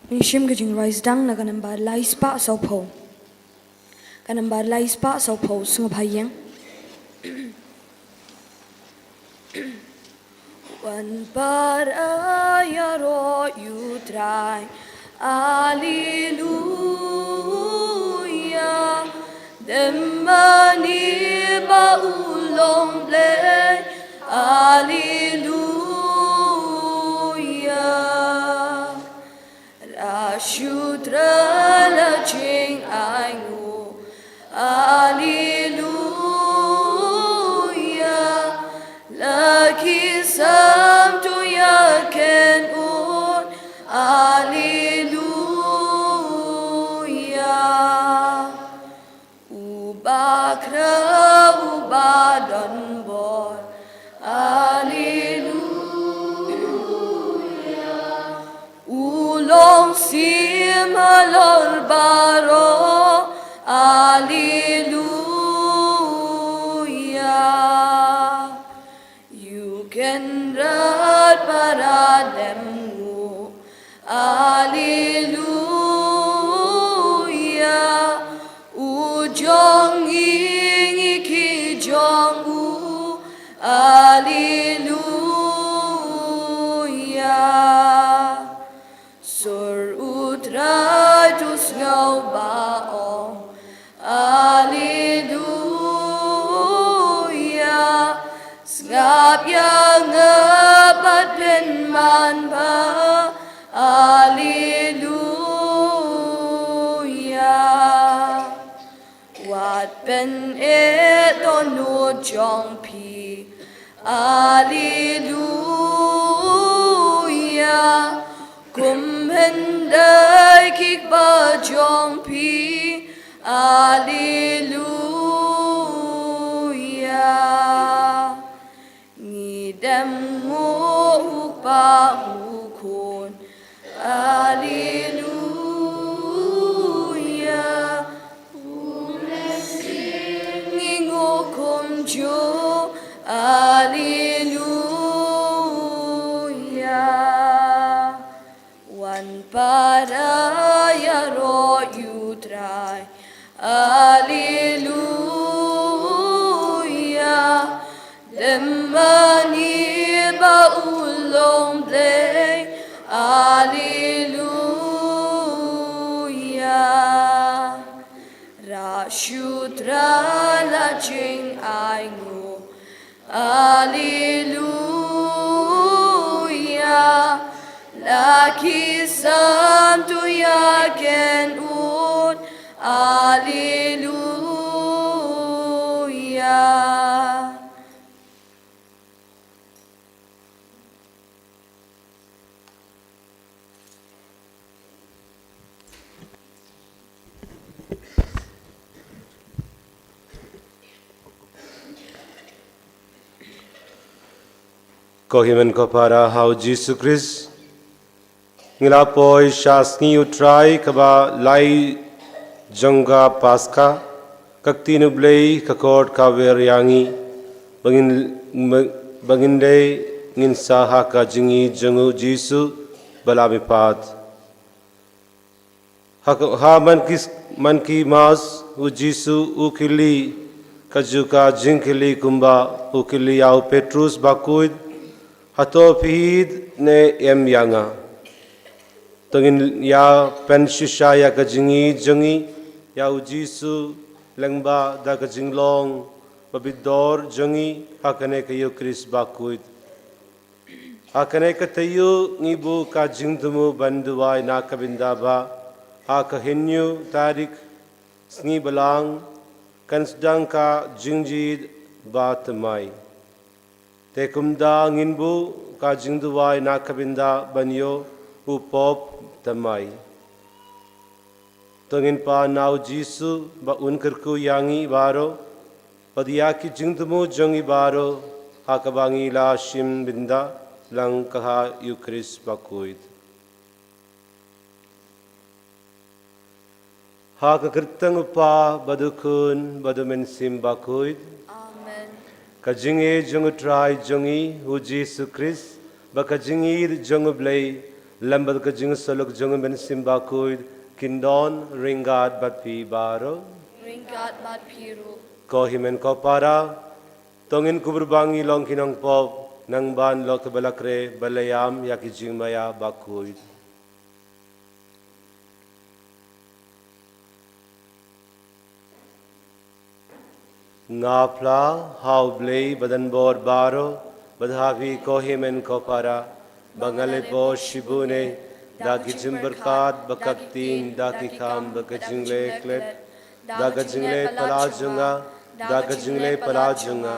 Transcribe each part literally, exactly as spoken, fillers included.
Ngi shim ka jingrwai sdang na ka nambar lai spah sawphew. Ka nambar lai spah sawphew, sngewbha ïeng. Wan para ïaroh ïa u Trai. Alleluia. Dem mane ba u long Blei. Alleluia. Ra shu trai la jingainguh. Alleluia. La ki sam tu ïa ken un. Alleluia. U ba khraw, u ba don bor. Alleluia. U long siem halor baroh. Alleluia. Ïa u Kynrad para dem nguh. Alleluia. U jong ngi, ngi ki jong u. Alleluia. Sur u Trai, to sngew ba ong. Alleluia. Sngap ïa nga bad pynman ba. Alleluia. Wat pyneh dohnud jong phi. Alleluia. Kum hyndai ki kpa jong phi. Alleluia. Ngi dem nguh u Kpa, u Khun. Alleluia. U Mynsiem ngi nguh kumjuh. Alleluia. Wan para ïaroh ïa u Trai. Alleluia. Dem mane ba u long Blei. Alleluia. Ra shu trai la jingainguh. Alleluia. La ki sam tu ïa ken un. Alleluia. Ko hynmen ko para ha u Jisu Khrist, ngi la poi sha sngi u Trai kaba lai jong ka Paska, ka ktien u Blei ka khot ka wer ïa ngi, ba ngin, ba ngin leh, ngin sah ha ka jingïeit jong u Jisu ba la mihpat. Ha, ha man ki, man ki Mass u Jisu u kylli, kajuh ka jingkylli kumba u kylli ïa u Petrus bakhuid, hato phi ïeit ne em ïa nga? To ngin ïa pynshisha ïa ka jingïeit jong ngi ïa u Jisu lyngba da ka jinglong babit dor jong ngi ha kane ka Eukharist bakhuid. Ha kane ka taïew ngi buh ka jingthmu ban duwai na ka bynta ba ha ka hynñiew tarik sngi Balang kan sdang ka jingjied ba thymmai. Te kumta ngin buh ka jingduwai na ka bynta ban ïoh u pop thymmai. To ngin pan na u Jisu ba un kyrkhu ïa ngi baroh, bad ïa ki jingthmu jong ngi baroh, ha kaba ngi la shim bynta lang ka ha Eukharist bakhuid. Ha ka kyrteng u Kpa bad u Khun bad u Mynsiem Bakhuid. Amen. Ka jingïeit jong u Trai jong ngi u Jisu Khrist, bad ka jingïeit jong u Blei, Lem bad ka jingsylok jong u Mynsiem Bakhuid, kin don ryngkat bad phi baroh. Ryngkat bad phi ruh. Ko hynmen ko para, to ngin kubur ba ngi long ki nongpop, nang ban long kiba la khreh, ba la ïam ïa ki jingmaïa bakhuid. Nga phla ha U Blei badonbor baroh, bad ha phi ko hynmen ko para, ba nga leh bor shibun eh, da ki jingpyrkhat bad ka ktien, da ki kam bad ka jingleh klet, da ka jingleh palat jong nga, da ka jingleh palat jong nga,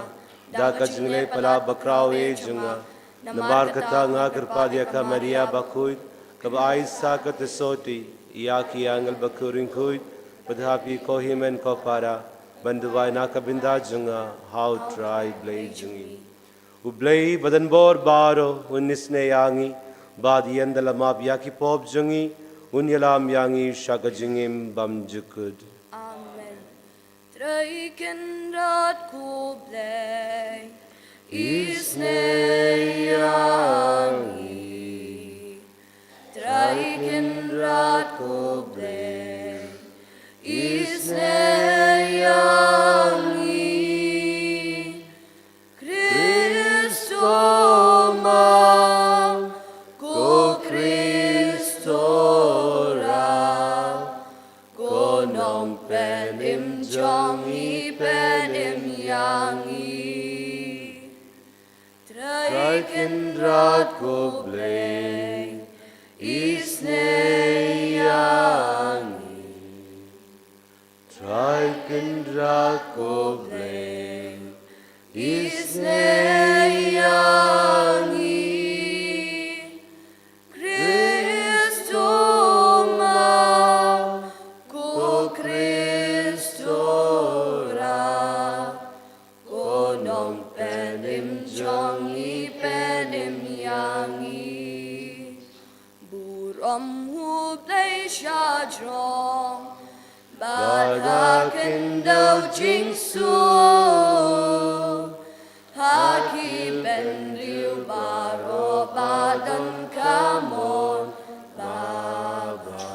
da ka jingleh palat bakhraw eh jong nga. Namar kata nga kyrpad ïa ka Maria bakhuid, kaba ai sa ka jingsotti ïa ki angel bakhraw ryngkhuid, bad ha phi ko hynmen ko para, ban duwai na ka bynta jong nga ha U Trai Blei jong ngi. U Blei badonbor baroh un isynei ïa ngi, bad ïa un da la map ïa ki pop jong ngi, un ïalam ïa ngi sha ka jingim bymjukut. Amen. Trai Kynrad ko Blei, isynei ïa ngi. Trai Kynrad ko Blei, isynei ïa ngi. Khrist, ko ma, ko Khrist, to rah, ko Nongpynim jong ngi, pynim ïa ngi. Trai Kynrad ko Blei, isynei ïa ngi. Trai Kynrad ko Blei, isynei ïa ngi. Khrist, ko ma, ko Khrist, to rah, ko Nongpynim jong ngi, pynim ïa ngi. Burom U Blei shajrong, bad ha khyndew jingsuk, ha ki bynriew baroh ba don ka mon babha.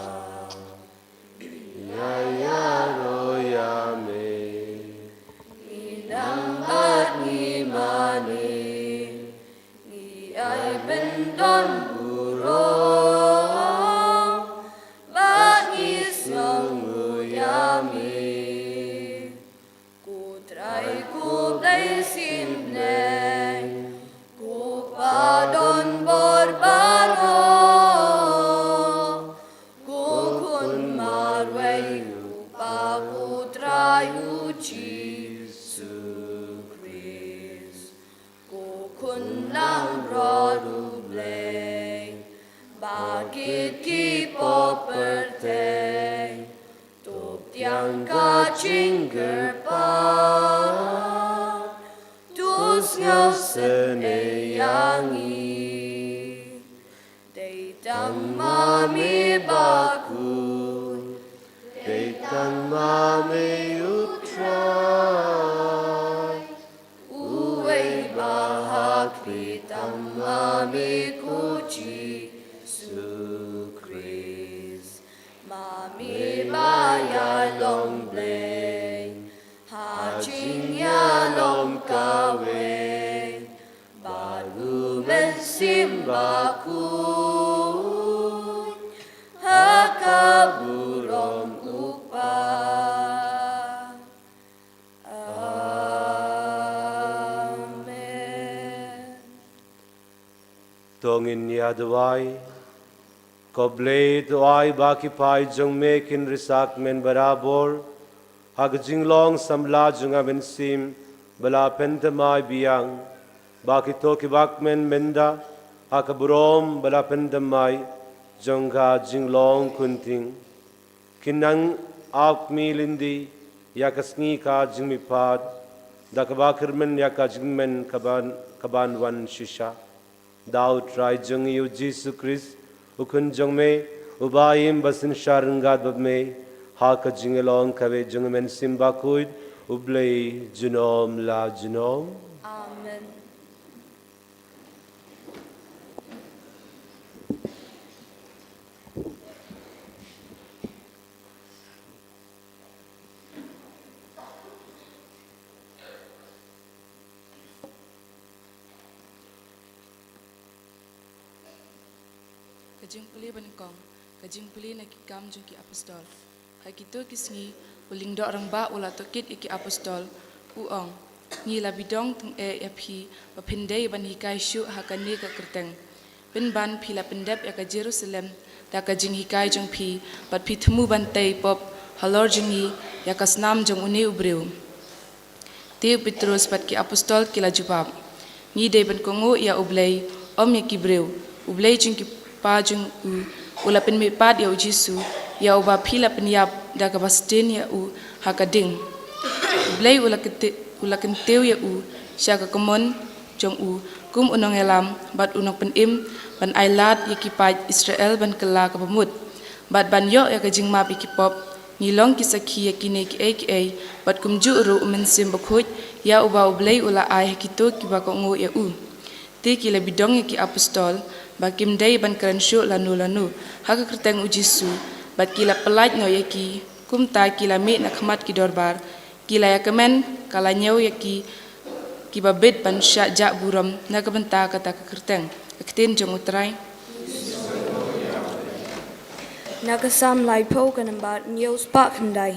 Ïa ïaroh ïa me. Ngi nang bad ngi mane. Ngi ai pyndonburom. Bad ngi sngewnguh ïa me. Ko Trai ko Blei syiemlieh, ko Kpa donbor baroh, ko Khun marwei U Kpa, ko Trai U Jisu Khrist. Ko khun langbrot U Blei, ba kit ki pop pyrthei, to pdiang ka jingkyrpad, to sngewsynei ïa ngi. Dei tang ma me bakhuid, dei tang ma me U Trai, uwei ba ha khlieh tang ma me ko Jisu Khrist. Ma me ba ïalong Blei ha jingïalong kawei, bad U Mynsiem Bakhuid, ha ka burom U Kpa. Amen. To ngin ïa duwai. Ko Blei, to ai ba ki paid jong me kin riewspah barabor ha ka jinglong samla jong ka mynsiem ba la pynthymmai biang, ba kito kiba kmen mynta ha ka burom ba la pynthymmai jong ka jinglong khunting, kin nang ap mih lynti ïa ka sngi ka jingmihpat, da kaba kyrmen ïa ka jingkmen kaban, kaban wan shisha. Da U Trai jong ngi U Jisu Khrist, U Khun jong me, uba im bad synshar ryngkat bad me ha ka jingïalong kawei jong U Mynsiem Bakhuid, U Blei junom la junom. Amen. Ka jingpule ba nyngkong, ka jingpule na Ki Kam jong ki Apostol. Ha kito ki sngi, u Lyngdoh Rangbah u la tohkit ïa ki Apostol, u ong: Ngi la bidong tyngeh ïa phi ba phin dei ban hikai shuh ha kane ka kyrteng. Pynban phi la pyndep ïa ka Jerusalem da ka jinghikai jong phi, bad phi thmu ban tei pop halor jong ngi ïa ka snam jong une u briew. Te u Petros bad ki Apostol ki la jubab: Ngi dei ban kohnguh ïa U Blei, ym ïa ki briew. U Blei jong ki kpa jong u, u la pynmihpat ïa u Jisu, ïa uba phi la pynïap da kaba sdien ïa u ha ka ding. U Blei u la kynti-, u la kyntiew ïa u sha ka kamon jong u kum u nongïalam bad u nongpynim, ban ailad ïa ki paid Israel ban kylla ka bamut, bad ban ïoh ïa ka jingmap ïa ki pop. Ngi long ki sakhi ïa kine kiei kiei, bad kumjuh ruh U Mynsiem Bakhuid, ïa uba U Blei u la ai ha kito kiba kohnguh ïa u. Te ki la bidong ïa ki Apostol ba kim dei ban kren shuh lano lano ha ka kyrteng U Jisu, bad ki la pyllait noh ïa ki. Kumta ki la mih na khmat ki dorbar, ki la ïakmen ka la ñiew ïa ki, kiba bit ban shah jah burom na ka bynta kata ka kyrteng. Ka ktien jong U Trai. Na ka Salm laiphew, ka nambar hynñiew spah khyndai.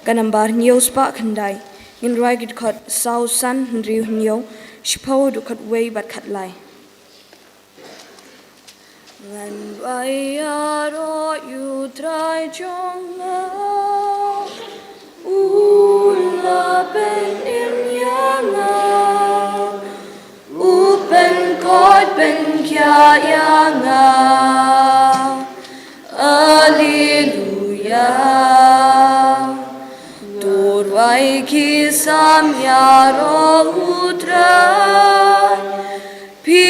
Ka nambar hynñiew spah khyndai. Ngin rwai ki dkhot saw, san, hynriew, hynñiew, shiphew, dkhot wei bad khatlai. Ngan rwai ïaroh ïa U Trai jong nga, u la pynim ïa nga, u pynkoit pynkhia ïa nga. Alleluia. To rwai ki salm ïaroh U Trai, phi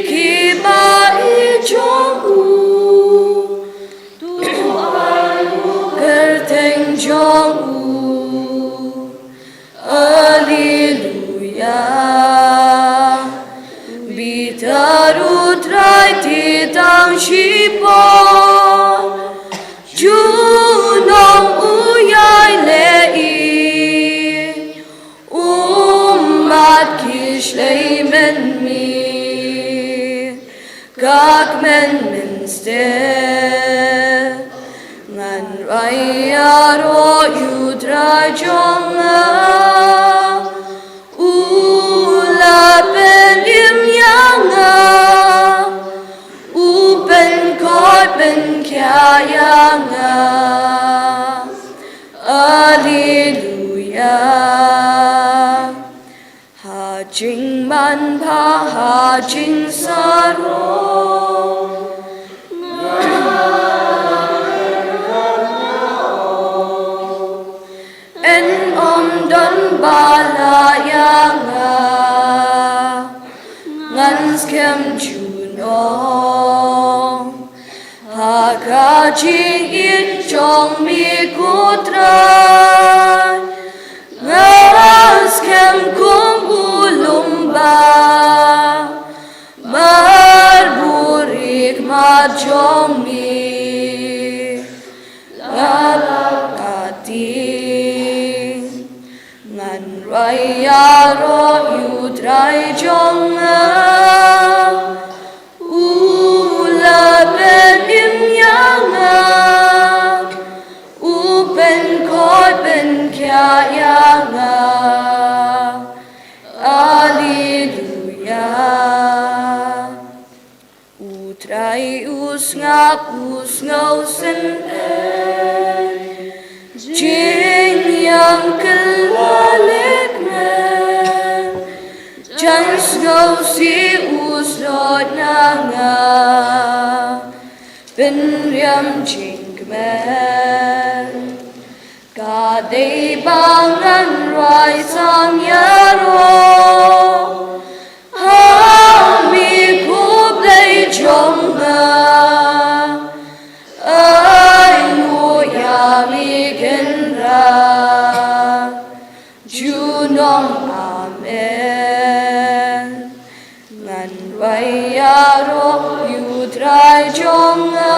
kiba ïeit jong u, to ai u kyrteng jong u. Alleluia. Bitar U Trai te tang shipor, junom u ïai leh ïa u, u mad ki shlei mynmiet ka kmen mynstep. Ngan rwai ïaroh ïa U Trai jong nga, u la pynim ïa nga, u pynkoit pynkhia ïa nga. Alleluia. Ha jingmanbha, ha jingsarong, nga, yn ym don ba la ïa nga, ngan skhem junom ha ka jingïeit jong me ko Trai. Nga skhem kum u lum ba marbuh ri khmat jong me. La ka tieng ngan rwai ïaroh ïa U Trai jong nga. U la pynim ïa nga, u pynkoit pynkhia ïa nga. Alleluia. U Trai u sngap, u sngewsynei, jingïam kylla leh kmen, jan sngewsih u snoh na nga. Pynriam jingkmen, ka dei ba ngan rwai sang ïaroh ha me ko Blei jong nga. Ai nguh ïa me Kynrad. Junom amen. Ngan rwai ïaroh ïa U Trai jong nga.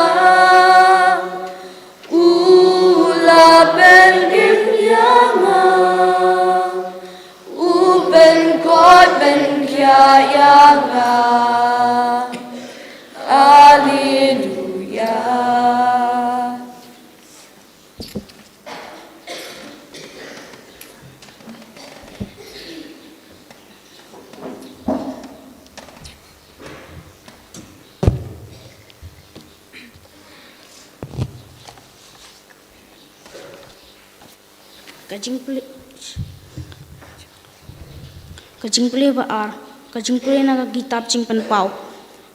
U la pynim ïa nga, u pynkoit pynkhia ïa nga. Ka jingpule, ka jingpule ba ar, ka jingpule na ka kitab Jingpynpaw.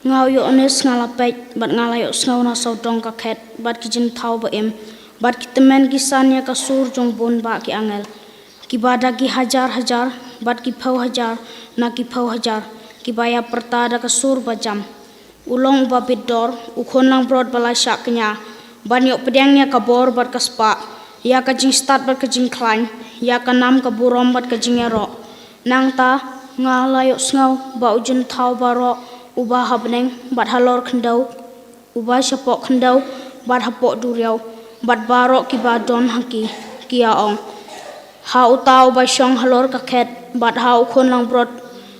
Nga u Ïoannis nga la peit, bad nga la ïohsngew na sawdong ka khet, bad ki jingthaw ba im, bad ki tymmen ki san ïa ka sur jong bun bah ki angel, kiba da ki hajar hajar, bad ki phew hajar, na ki phew hajar, kiba ïa pyrta da ka sur ba jam. U long uba bit dor, u khun langbrot ba la shah kñia, ban ïoh pdiang ïa ka bor bad ka spah, ïa ka jingstad bad ka jingkhlaiñ, ïa ka nam ka burom bad ka jingïaroh. Nangta, nga la ïohsngew ba u jingthaw baroh, uba ha bneng, bad halor khyndew, uba shapoh khyndew, bad hapoh duriaw, bad baroh kiba don ha ki, ki ïa ong: Ha uta uba shong halor ka khet, bad ha u khun langbrot,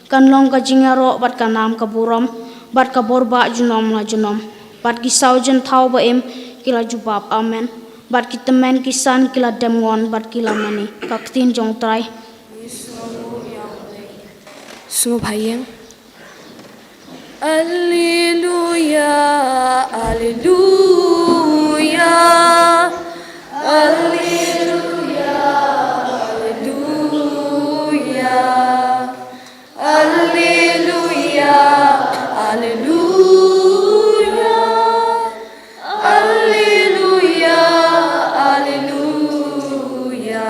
kan long ka jingïaroh, bad ka nam ka burom, bad ka bor bah junom la junom. Bad ki saw jingthaw ba im, ki la jubab: Amen. Bad ki tymmen ki san ki la dem ngon, bad ki la mane. Ka ktien jong u Trai. Sngewbha ïeng. Alleluia, alleluia. Alleluia, alleluia. Alleluia, alleluia. Alleluia, alleluia.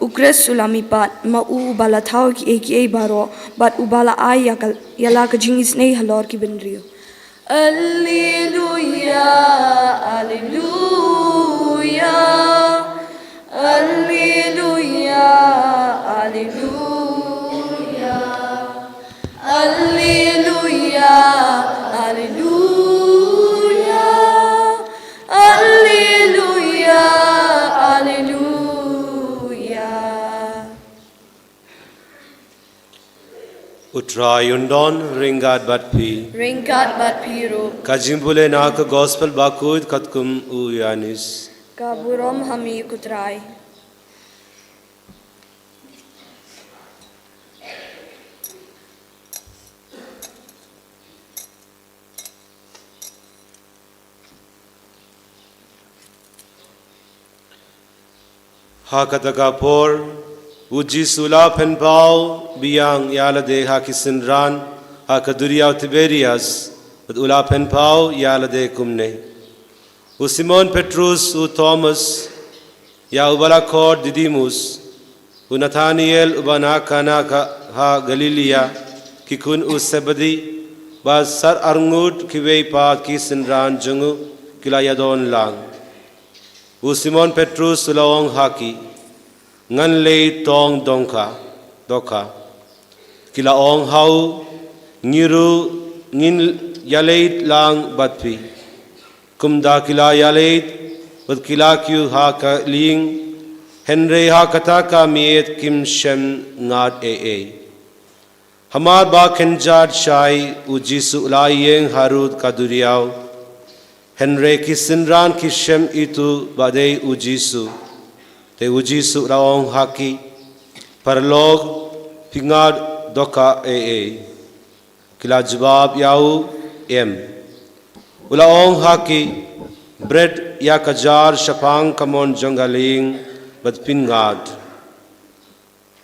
U Khrist u la mihpat, ma u uba la thaw kiei kiei baroh, bad uba la ai ïa ka, ïa la ka jingisynei halor ki bynriew. Alleluia, alleluia. Alleluia, alleluia. Alleluia, alleluia. Alleluia, alleluia. U Trai un don ryngkat bad phi. Ryngkat bad phi ruh. Ka jingpule na ka Gospel ba kut katkum u Ïoannis. Ka burom ha me ko Trai. Ha kata ka por, u Jisu u la pynpaw biang ïa lade ha ki synran ha ka duriaw Tiberias, bad u la pynpaw ïa lade kumne: U Simon Petrus, u Thomas, ïa uba la khot Didimus, u Nathanael uba na Kana ka, ha Galilea, ki khun u Sebedi, bad san arngut kiwei pat ki synran jong u ki la ïadon lang. U Simon Petrus u la ong ha ki: Ngan leit tong dongka, dohkha. Ki la ong ha u: Ngi ruh ngin ïaleit lang bad phi. Kumta ki la ïaleit, bad ki la kiew ha ka lieng, hynrei ha kata ka miet kim shym ngat ei ei. Hamar ba kynjat shai, u Jisu u la ïeng harud ka duriaw. Hynrei ki synran ki shym ithuh ba dei u Jisu. Te u Jisu u la ong ha ki: Paralok, phi ngat dohkha ei ei? Ki la jubab ïa u: Em. U la ong ha ki: Bret ïa ka jar shaphang ka mon jong ka lieng, bad phin ngat.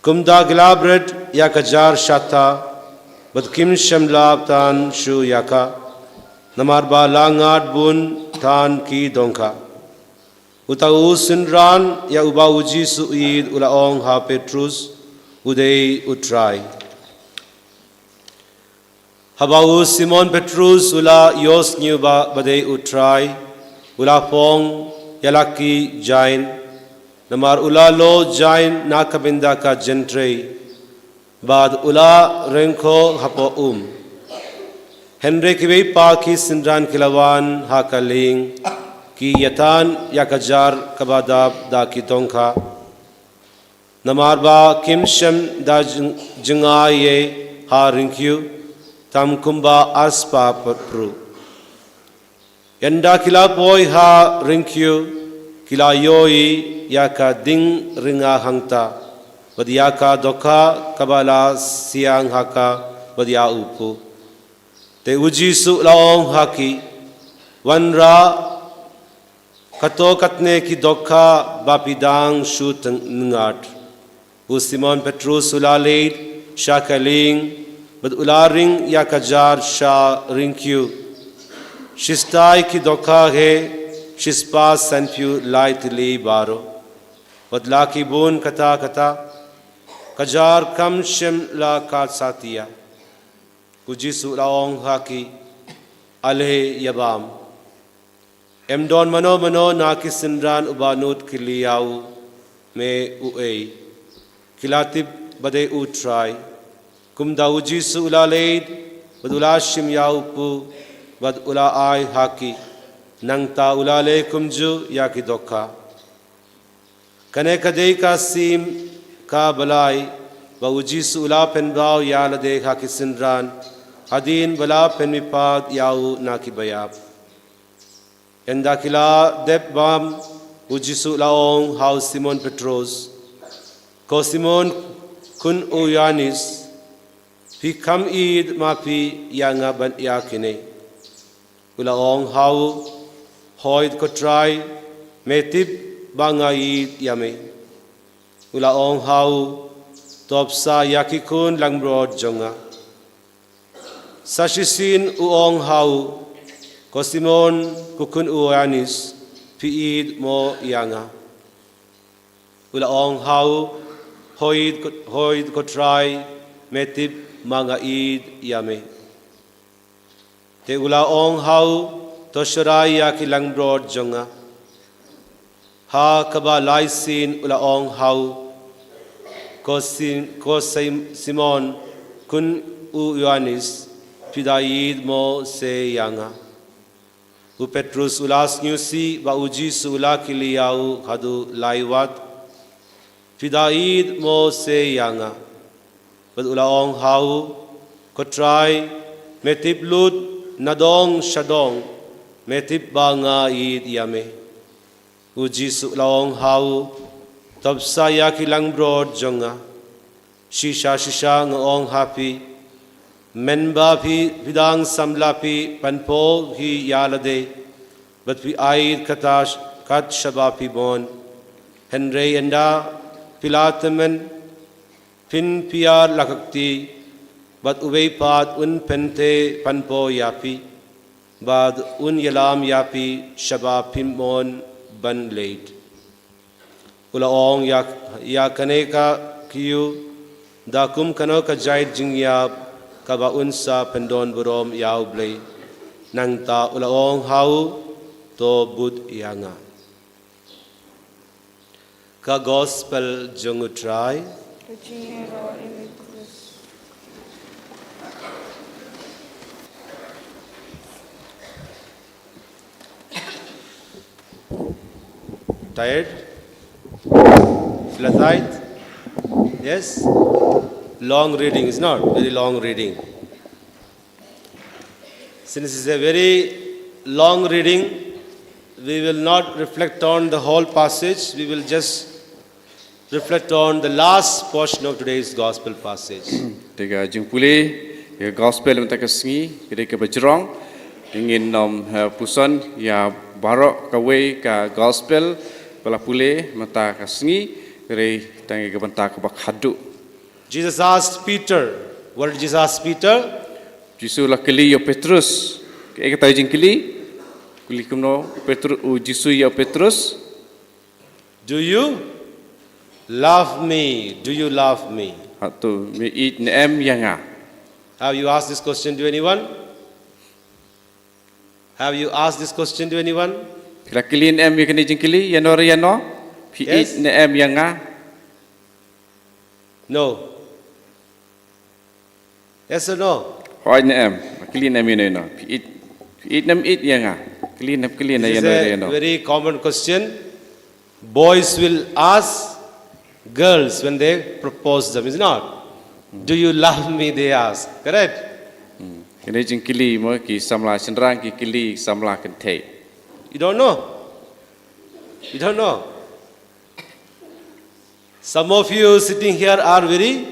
Kumta ki la bret ïa ka jar shata, bad kim shym lap than shuh ïa ka, namar ba la ngat bun than ki dongkha. Uta u synran ïa uba u Jisu u ïeit u la ong ha Petrus, u dei u Trai. Haba u Simon Petrus u la ïohsngew ba, ba dei u Trai, u la phong ïa la ki jain, namar u la loh jain na ka bynta ka jingtrei, bad u la ryngkhoh hapoh um. Hynrei kiwei pat ki synran ki la wan ha ka lieng, ki ïatan ïa ka jar kaba dap da ki dongkha. Namar ba kim shym da jng-, jngai ei ha ryngkiew, tam kumba arspah pruh. Ynda ki la poi ha ryngkiew, ki la ïohi ïa ka dieng rynga hangta, bad ïa ka dohkha kaba la siang ha ka, bad ïa u phuh. Te u Jisu u la ong ha ki: Wanrah Kato katne ki dohkha ba phi dang shu tyngngat. U Simon Petrus u la leit sha ka lieng, bad u la ring ïa ka jar sha ryngkew. Shistai ki dohkha hi shispah sanphew lai tylli baroh. Wat la ki bun katta katta, ka jar kam shym la kat satia. U Jisu u la ong ha ki, ale ïa bam. Em don mano mano na ki synran uba nud kylli ïa u, me uei. Ki la tip ba dei u Trai. Kumta u Jisu u la leit, bad u la shim ïa u pud, bad u la ai ha ki. Nangta u la leh kumjuh ïa ki dohkha. Kane ka dei ka siem kaba lai, ba u Jisu u la pynpaw ïa lade ha ki synran, hadien ba la pynmihpat ïa u na kiba ïap. Ynda ki la dep bam, u Jisu u la ong ha u Simon Petrus, ko Simon khun u Ïoannis, phi kham ïeit ma phi ïa nga ban ïa kine? U la ong ha u, hooid ko Trai, me tip ba nga ïeit ïa me. U la ong ha u, to bsa ïa ki khun langbrot jong nga. Sa shisien u ong ha u, ko Simon ko khun u Ïoannis, phi ïeit mo ïa nga? U la ong ha u, hooid ko, hooid ko Trai, me tip ba nga ïeit ïa me. Te u la ong ha u, to shorai ïa ki langbrot jong nga. Ha kaba lai sien u la ong ha u, ko Sim-, ko Sim-, Simon khun u Ïoannis, phi da ïeit mo se ïa nga? U Petrus u la sngewsih ba u Jisu u la kylli ïa u haduh lai wat, phi da ïeit mo se ïa nga? Bad u la ong ha u, ko Trai, me tip lut nadong shadong, me tip ba nga ïeit ïa me. U Jisu u la ong ha u, to bsa ïa ki langbrot jong nga. Shisha shisha nga ong ha phi, mynba phi, phi dang samla phi pynpaw hi ïa lade, bad phi ai kata kat shaba phi mon. Hynrei ynda phi la tymmen, phin pyrshah la ka kti, bad uwei pat un pyntheh pynpaw ïa phi, bad un ïalam ïa phi shaba phi mon ban leit. U la ong ïa, ïa kane ka kyiuh da kum kano ka jait jingïap kaba un sa pyndon burom ïa U Blei. Nangta u la ong ha u, to bud ïa nga. Ka Gospel jong U Trai. Tired? Feel tired? Yes? Long reading is not very long reading. Since it's a very long reading, we will not reflect on the whole passage. We will just reflect on the last portion of today's gospel passage. Te ka jingpule ïa ka gospel mynta ka sngi, ka dei kaba jrong. Ngin ym, eh, puson ïa baroh kawei ka gospel ba la pule mynta ka sngi, ka dei tang ïa ka bynta kaba khadduh. Jesus asked Peter, what did Jesus ask Peter? Jisu u la kylli ïa u Petrus. Kaei kata ka jingkylli? Kylli kumno u Petru-, u Jisu ïa u Petrus. Do you love me? Do you love me? Hato me ïeit ne em ïa nga? Have you asked this question to anyone? Have you asked this question to anyone? Phi la kylli ne em ïa kane ka jingkylli ïano re ïano? Phi ïeit ne em ïa nga? No. Yes or no? Hooid ne em? Kylli ne em ïano ïano? Phi ïeit, phi ïeit ne em ïeit ïa nga? Kylli ne em kylli ne ïano re ïano? This is a very common question. Boys will ask girls when they propose them, is not? Do you love me, they ask. Correct? Hmm. Kane jingkylli mo ki samla shynrang ki kylli samla kynthei. You don't know? You don't know? Some of you sitting here are very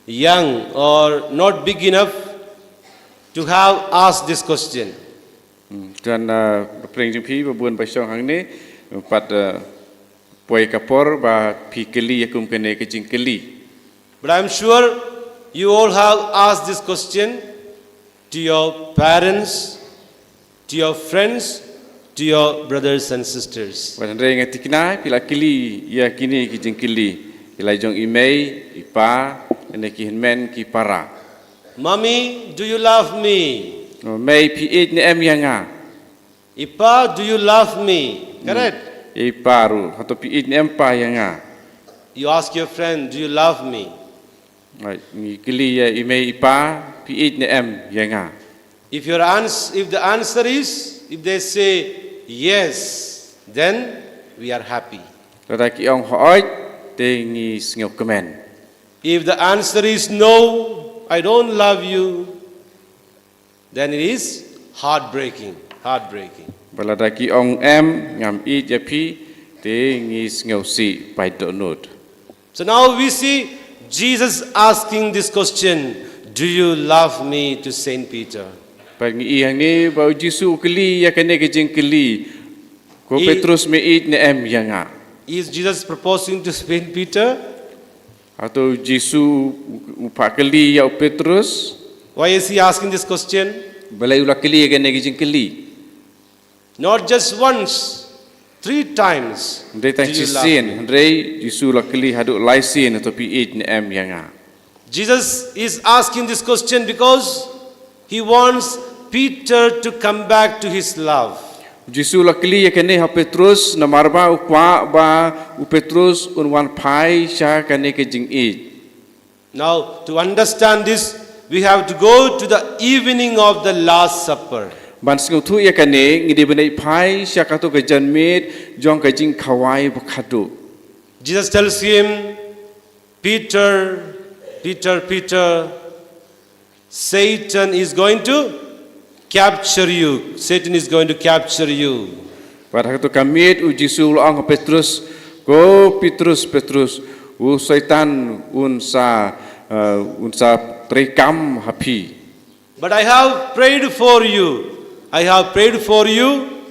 young or not big enough to have asked this question. Hmm, tuan, uh, pyrshang jong phi ba bun ba shong hangne, Pat, eh, poi ka por ba phi kylli ïa kum kane ka jingkylli. But I'm sure you all have asked this question to your parents, to your friends, to your brothers and sisters. Wat hynrei nga thikna phi la kylli ïa kine ki jingkylli ïa la jong i mei, i pa, ne ki hynmen, ki para. Mommy, do you love me? O mei, phi ïeit ne em ïa nga? I pa, do you love me? Correct? I pa ruh, hato phi ïeit ne em pa ïa nga? You ask your friend, do you love me? Ai, ngi kylli ïa i mei i pa, phi ïeit ne em ïa nga? If your ans-, if the answer is, if they say yes, then we are happy. Lada ki ong hooid, te ngi sngewkmen. If the answer is no, I don't love you, then it is heartbreaking, heartbreaking. Ba lada ki ong em, ngam ïeit ïa phi, te ngi sngewsih paid dohnud. So now we see Jesus asking this question, "Do you love me?" to Saint Peter. Ba ngi ïohi hangne ba u Jisu u kylli ïa kane ka jingkylli, ko Petrus, me ïeit ne em ïa nga? Is Jesus proposing to Saint Peter? Hato u Jisu u, u phah kylli ïa u Petrus? Why is he asking this question? Balei u la kylli ïa kane ka jingkylli? Not just once, three times. Hynrei tang shisien, hynrei Jisu u la kylli haduh lai sien, hato phi ïeit ne em ïa nga? Jesus is asking this question because he wants Peter to come back to his love. U Jisu u la kylli ïa kane ha u Petrus, namar ba u kwah ba u Petrus un wan phai sha kane ka jingïeit. Now, to understand this, we have to go to the evening of the Last Supper. Ban sngewthuh ïa kane, ngi dei ban ïaid phai sha kato ka janmiet jong ka jingkhawai bakhadduh. Jesus tells him, "Peter, Peter, Peter, Satan is going to capture you. Satan is going to capture you." Bad ha kato ka miet u Jisu u la ong ha Petrus, "Ko Petrus, Petrus, u Soitan un sa, eh, un sa treikam ha phi." But I have prayed for you. I have prayed for you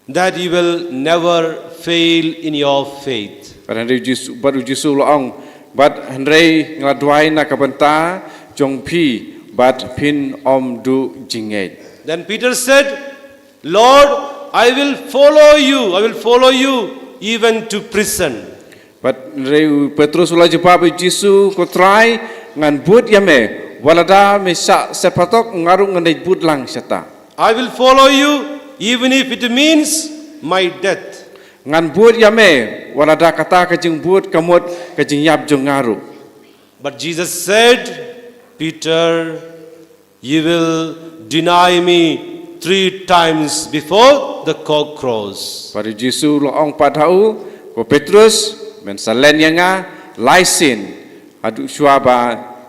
that you will never fail in your faith. Bad hynrei u Jisu, bad u Jisu u la ong, "Bad hynrei nga la duwai na ka bynta jong phi, bad phin ym duh jingngeit." Then Peter said, "Lord, I will follow you. I will follow you even to prison." Bad hynrei u Petrus u la jubab ïa u Jisu, "Ko Trai, ngan bud ïa me, wat lada me shah set phatok, nga ruh ngan leit bud lang shata." "I will follow you, even if it means my death." Ngan bud ïa me, wat lada kata ka jingbud ka mut ka jingïap jong nga ruh. But Jesus said, "Peter, you will deny me three times before the cock crows." Bad u Jisu u la ong pat ha u, "Ko Petrus, men sa len ïa nga lai sien, haduh shuwa ba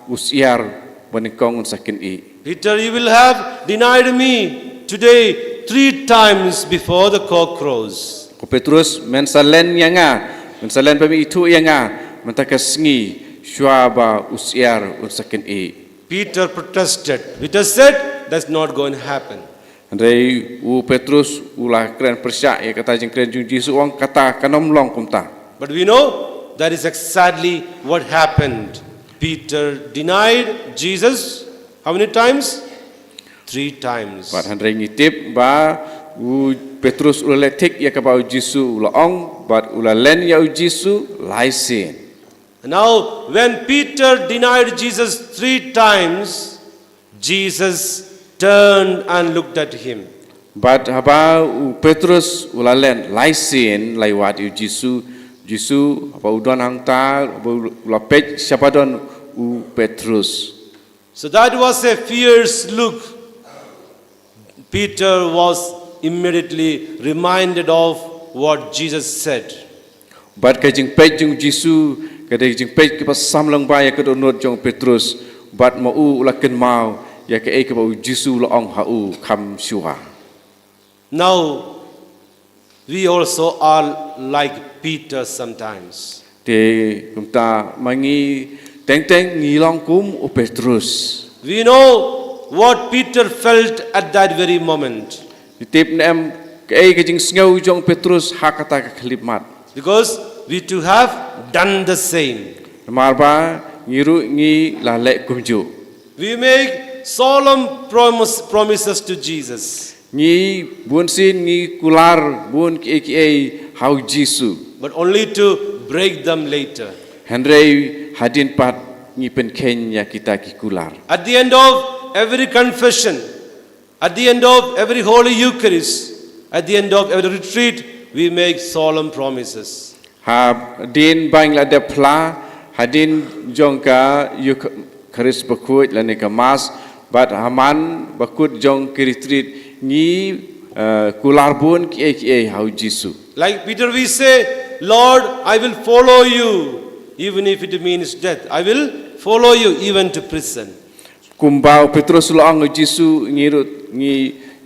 u syiar banyngkong un sa kynih." "Peter, you will have denied me today three times before the cock crows." "Ko Petrus, men sa len ïa nga, men sa len ba me ithuh ïa nga mynta ka sngi shuwa ba u syiar un sa kynih." Peter protested. Peter said, "That's not going to happen." Hynrei u Petrus u la kren pyrshah ïa kata jingkren jong u Jisu, u ong, "Kata kan ym long kumta." But we know that is exactly what happened. Peter denied Jesus how many times? Three times. Bad hynrei ngi tip ba u Petrus u la leh thik ïa kaba u Jisu u la ong, bad u la len ïa u Jisu lai sien. Now, when Peter denied Jesus three times, Jesus turned and looked at him. Bad haba u Petrus u la len lai sien, la wad ïa u Jisu, Jisu, haba u don hangta, haba u la peit shaba don u Petrus. So that was a fierce look. Peter was immediately reminded of what Jesus said. Bad ka jingpeit jong u Jisu, ka dei ka jingpeit kaba sam lang bha ïa ka dohnud jong u Petrus, bad ma u u la kynmaw ïa kaei kaba u Jisu u la ong ha u kham shuwa. Now, we also are like Peter sometimes. Te kumta ma ngi teng teng ngi long kum u Petrus. We know what Peter felt at that very moment. Ngi tip ne em Kaei ka jingsngew jong u Petrus ha kata ka khyllipmat? Because we too have done the same. Namar ba ngi ruh ngi la leh kumjuh. We make solemn promise, promises to Jesus. Ngi bunsien ngi kular bun kiei kiei ha u Jisu. But only to break them later. Hynrei hadien pat ngi pynkheiñ ïa kita ki kular. At the end of every confession, at the end of every Holy Eucharist, at the end of every retreat, we make solemn promises. Hadien ba ngi la dep phla, hadien jong ka Eucharist bakhuid lane ka Mass, bad ha man bakut jong ki retreat ngi, eh, kular bun kiei kiei ha u Jisu. Like Peter, we say, "Lord, I will follow you, even if it means death. I will follow you even to prison." Kumba u Petrus u la ong ha u Jisu, ngi ruh ngi,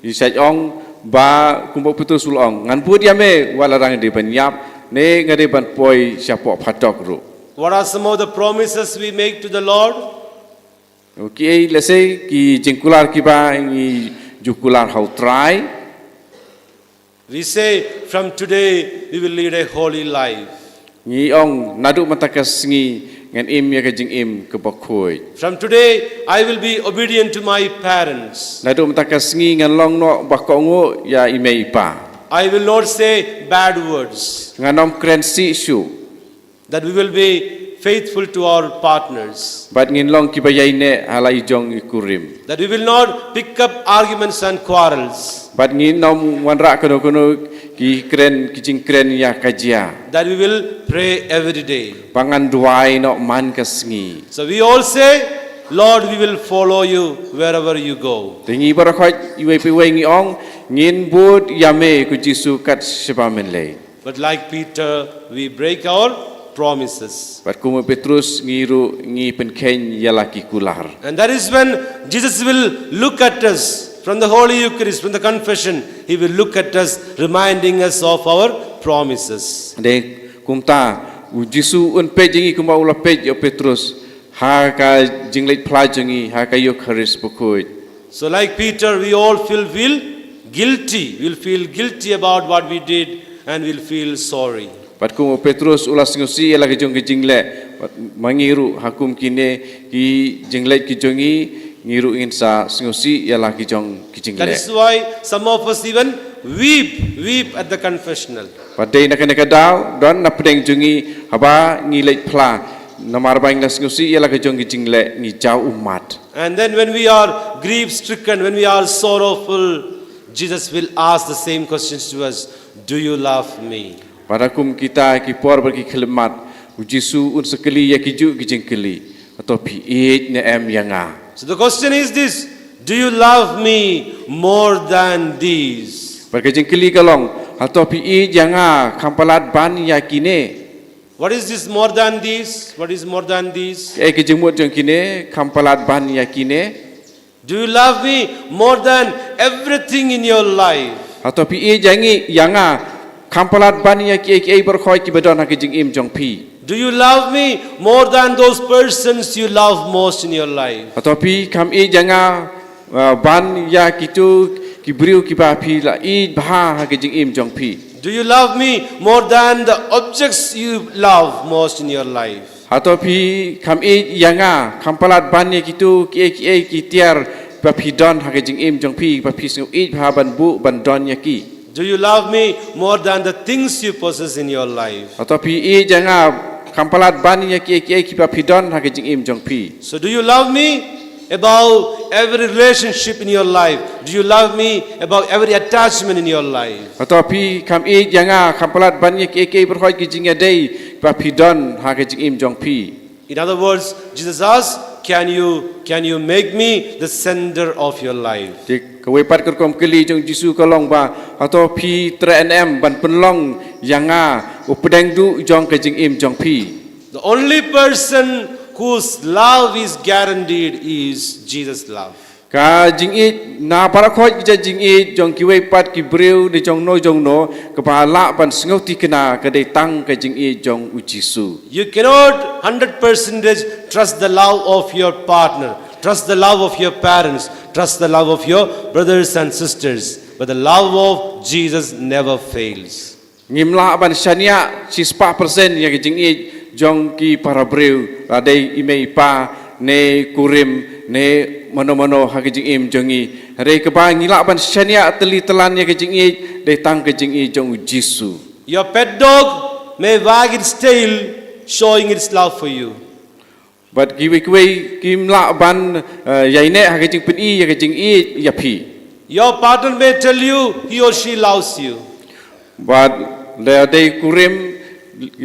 ngi shait ong ba kumba u Petrus u la ong, ngan bud ïa me wat la dang dei ban ïap ne nga dei ban poi shapoh phatok ruh. What are some of the promises we make to the Lord? Okay, lehse ki jingkular kiba ngi ju kular ha u Trai. We say, "From today, we will lead a holy life." Ngi ong, naduh mynta ka sngi ngan im ïa ka jingim kaba khuid. "From today, I will be obedient to my parents." Naduh mynta ka sngi ngan long noh ba kohnguh ïa i mei i pa. "I will not say bad words." Ngan ym kren sih shuh. That we will be faithful to our partners. Bad ngin long kiba ïaineh ha la i jong i kurim. That we will not pick up arguments and quarrels. Bad ngin ym wanrah kano kano ki kren, ki jingkren ïa ka jia. That we will pray every day. Ba ngan duwai noh man ka sngi. So we all say, "Lord, we will follow you wherever you go." Te ngi baroh khoit iwei pa iwei ngi ong, ngin bud ïa me ko Jisu kat shaba men leit. But like Peter, we break our promises. Bad kum u Petrus ngi ruh ngi pynkheiñ ïa la ki kular. And that is when Jesus will look at us from the Holy Eucharist, from the confession. He will look at us, reminding us of our promises. Dei kumta u Jisu un peit ïa ngi kumba u la peit ïa u Petrus ha ka jingleit phla jong ngi ha ka Eucharist bakhuid. So like Peter, we all feel, feel guilty. We'll feel guilty about what we did and we'll feel sorry. Bad kum u Petrus u la sngewsih ïa la ka jong ka jingleh, bad ma ngi ruh ha kum kine ki jingleit ki jong ngi, ngi ruh ngin sa sngewsih ïa la ki jong ki jingleh. That is why some of us even weep, weep at the confessional. Bad dei na kane ka daw don na pdeng jong ngi haba ngi leit phla, namar ba ngi la sngewsih ïa la ka jong ki jingleh ngi jaw ummat. And then when we are grief stricken, when we are sorrowful, Jesus will ask the same questions to us, "Do you love me?" Bad ha kum kita ki por bad ki khyllipmat, u Jisu un sa kylli ïa ki juh ki jingkylli, hato phi ïeit ne em ïa nga? So the question is this, "Do you love me more than these?" Bad ka jingkylli ka long, hato phi ïeit ïa nga kham palat ban ïa kine? What is this more than these? What is more than these? Kaei ka jingmut jong kine, kham palat ban ïa kine? Do you love me more than everything in your life? Hato phi ïeit ïa ngi, ïa nga kham palat ban ïa kiei kiei baroh kiba don ha ka jingim jong phi? Do you love me more than those persons you love most in your life? Hato phi kham ïeit ïa nga, uh, ban ïa kito ki briew kiba phi la ïeit bha ha ka jingim jong phi? Do you love me more than the objects you love most in your life? Hato phi kham ïeit ïa nga kham palat ban ïa kito kiei kiei ki tiar ba phi don ha ka jingim jong phi ba phi sngew ïeit bha ban buh ban don ïa ki? Do you love me more than the things you possess in your life? Hato phi ïeit ïa nga kham palat ban ïa kiei kiei kiba phi don ha ka jingim jong phi? So do you love me above every relationship in your life? Do you love me above every attachment in your life? Hato phi kham ïeit ïa nga kham palat ban ïa kiei kiei baroh ki jingïadei ba phi don ha ka jingim jong phi? In other words, Jesus asks, "Can you, can you make me the center of your life?" Te kawei pat ka rukom kylli jong u Jisu ka long ba, hato phi treh ne em ban pynlong ïa nga u pdeng duh jong ka jingim jong phi? The only person whose love is guaranteed is Jesus' love. Ka jingïeit na baroh ki jait jingïeit jong kiwei pat ki briew ne jong no jong no kaba lah ban sngewthikna ka dei tang ka jingïeit jong u Jisu. You cannot hundred percentage trust the love of your partner, trust the love of your parents, trust the love of your brothers and sisters. But the love of Jesus never fails. Ngim lah ban shaniah shispah persen ïa ka jingïeit jong ki para briew, la dei i mei i pa ne kurim ne mano mano ha ka jingim jong ngi. Hynrei kaba ngi lah ban shaniah tylli tylan ïa ka jingïeit dei tang ka jingïeit jong u Jisu. Your pet dog may wag its tail, showing its love for you. Bad kiwei kiwei kim lah ban uh, ïaineh ha ka jingpyni ïa ka jingïeit ïa phi. Your partner may tell you he or she loves you. Bad la dei kurim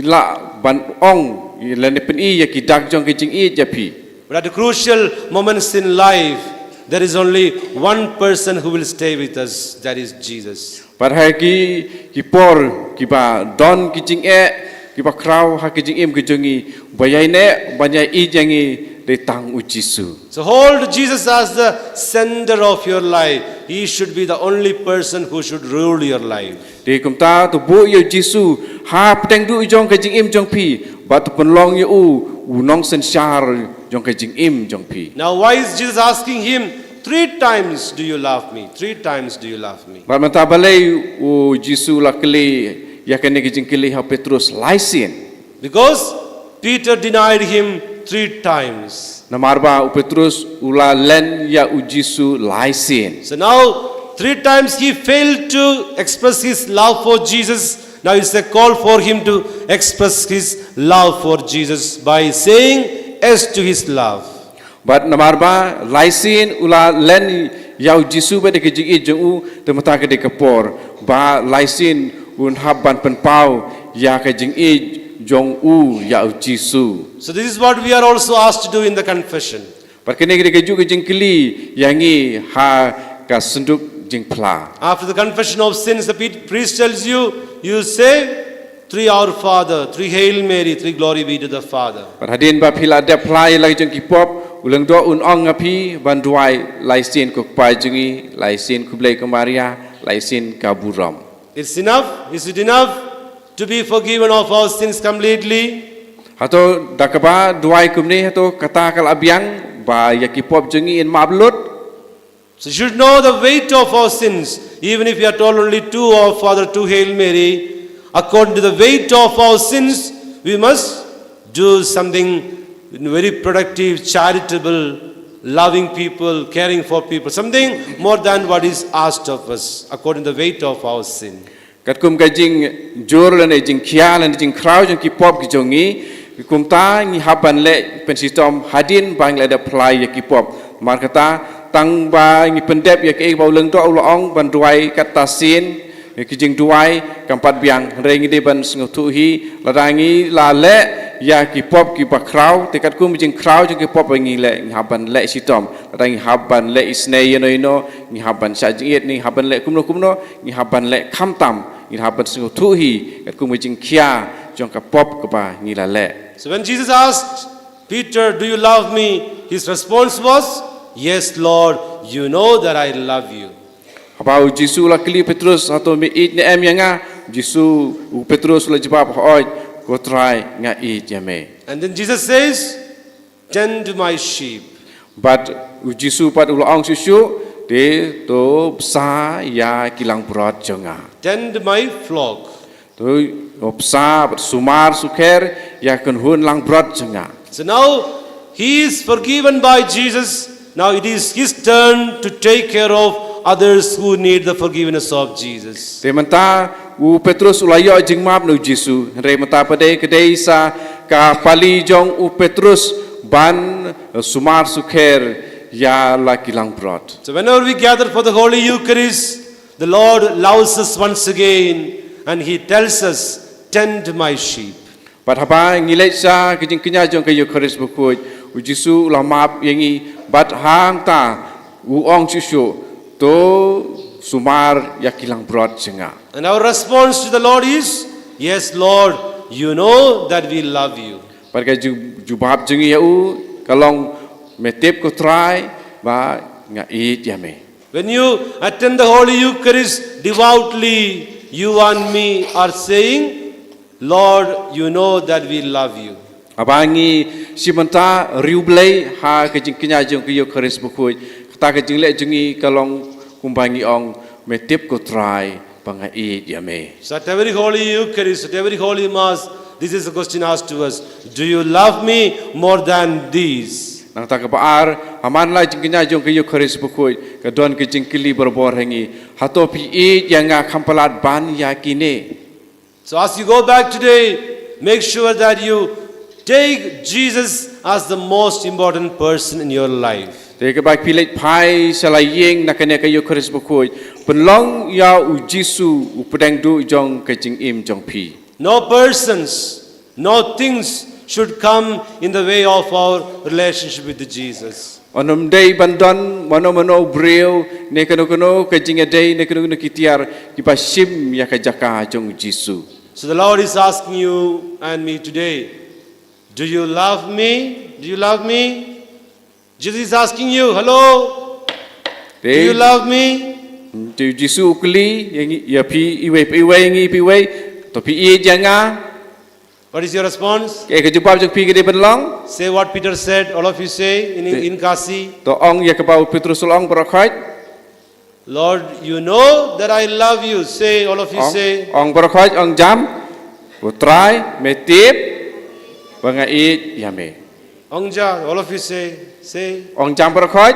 lah ban ong lane pyni ïa ki dak jong ka jingïeit ïa phi. But at the crucial moments in life, there is only one person who will stay with us, that is Jesus. Bad ha ki ki por kiba don ki jingeh kiba khraw ha ki jingim ki jong ngi, ba ïaineh ban ïaieit ïa ngi dei tang u Jisu. So hold Jesus as the center of your life. He should be the only person who should rule your life. Te kumta to buh ïa u Jisu ha pdeng duh jong ka jingim jong phi, bad to pynlong ïa u u nongsynshar jong ka jingim jong phi. Now, why is Jesus asking him, "Three times do you love me? Three times do you love me?" Bad mynta balei u Jisu la kylli ïa kane ka jingkylli ha u Petrus lai sien. Because Peter denied him three times. Namar ba u Petrus u la len ïa u Jisu lai sien. So now, three times he failed to express his love for Jesus. Now it's a call for him to express his love for Jesus by saying yes to his love. Bad namar ba lai sien u la len ïa u Jisu bad ka jingïeit jong u, te mynta ka dei ka por ba lai sien un hap ban pynpaw ïa ka jingïeit jong u ïa u Jisu. So this is what we are also asked to do in the confession. Bad kane ka dei ka juh ka jingkylli ïa ngi ha ka synduk jingphla. After the confession of sins, the pe- priest tells you, you say three Our Father, three Hail Mary, three Glory be to the Father. Bad hadien ba phi la dep phla ïa la jong ki pop, u lyngdoh un ong ïa phi ban duwai lai sien ko Kpa jong ngi, lai sien ko Blei ko Maria, lai sien ka burom. It's enough? Is it enough to be forgiven of our sins completely? Hato da kaba duwai kumne hato kata ka la biang ba ïa ki pop jong ngi in map lut? So you should know the weight of our sins. Even if we are told only two Our Father, two Hail Mary, according to the weight of our sins, we must do something very productive, charitable, loving people, caring for people, something more than what is asked of us, according to the weight of our sin. Katkum ka jingjur lane jingkhia lane jingkhraw jong ki pop ki jong ngi, kumta ngi hap ban leh pynshitom hadien ba ngi la dep phla ïa ki pop. Namar kata tang ba ngi pyndep ïa kaei ba u lyngdoh u la ong ban duwai katta sien, ki jingduwai kam pat biang, hynrei ngi dei ban sngewthuh hi lada ngi la leh ïa ki pop kiba khraw, te katkum jingkhraw jong ki pop ba ngi leh ngi hap ban leh shitom. Lada ngi hap ban leh isynei ïano ïano, ngi hap ban shah jingit, ngi hap ban leh kumno kumno, ngi hap ban leh khamtam, ngi hap ban sngewthuh hi katkum ka jingkhia jong ka pop kaba ngi la leh. So when Jesus asked Peter, "Do you love me?" his response was, "Yes, Lord, you know that I love you." Haba u Jisu u la kylli Petrus, "Hato me ïeit ne em ïa nga?" Jisu, u Petrus u la jubab, "Hooid, ko Trai, nga ïeit ïa me." And then Jesus says, "Tend my sheep." Bad u Jisu pat u la ong shuh shuh, "Te to bsa ïa ki langbrot jong nga." "Tend my flock." To bsa bad sumar sukher ïa ka kynhun langbrot jong nga. So now he is forgiven by Jesus. Now it is his turn to take care of others who need the forgiveness of Jesus. Te mynta u Petrus u la ïoh jingmap na u Jisu. Hynrei mynta pat de ka dei sa ka pali jong u Petrus ban sumar sukher ïa la ki langbrot. So whenever we gather for the Holy Eucharist, the Lord loves us once again and he tells us, "Tend my sheep." Bad haba ngi leit sha ka jingkñia jong ka Eukharist bakhuid, u Jisu u la map ïa ngi bad hangta u ong shuh shuh, "To sumar ïa ki langbrot jong nga." And our response to the Lord is, "Yes, Lord, you know that we love you." Bad ka ju- jubab jong ngi ïa u ka long, "Me tip ko Trai ba nga ïeit ïa me." When you attend the Holy Eucharist devoutly, you and me are saying, "Lord, you know that we love you." Haba ngi shim bynta riewblei ha ka jingkñia jong ka Eukharist bakhuid, kata ka jingleh jong ngi ka long kumba ngi ong, Me tip ko Trai ba nga ïeit ïa me. So at every Holy Eucharist, at every Holy Mass, this is a question asked to us. Do you love me more than these? Nangta kaba ar, ha man la jingkñia jong ka Eucharist bakhuid, ka don ka jingkylli barabor ha ngi. Hato phi ïeit ïa nga kham palat ban ïa kine? So as you go back today, make sure that you take Jesus as the most important person in your life. Te kaba phi leit phai sha la ïing na kane ka Eucharist bakhuid, pynlong ïa u Jisu u pdeng duh jong ka jingim jong phi. No persons, no things should come in the way of our relationship with Jesus. Ym dei ban don mano mano briew ne kano kano ka jingïadei ne kano kano ki tiar kiba shim ïa ka jaka jong u Jisu. So the Lord is asking you and me today, do you love me? Do you love me? Jesus is asking you, hello? Do you love me? Te u Jisu u kylli ïa ngi, ïa phi iwei pa iwei, ngi pa iwei, to phi ïeit ïa nga? What is your response? Kaei ka jubab jong phi ka dei ban long? Say what Peter said, all of you say in, in Khasi. To ong ïa kaba u Petrus u la ong baroh khoit. Lord, you know that I love you. Say, all of you say. Ong baroh khoit, ong jam. Ko Trai, me tip ba nga ïeit ïa me. Ong jam, all of you say, say. Ong jam baroh khoit.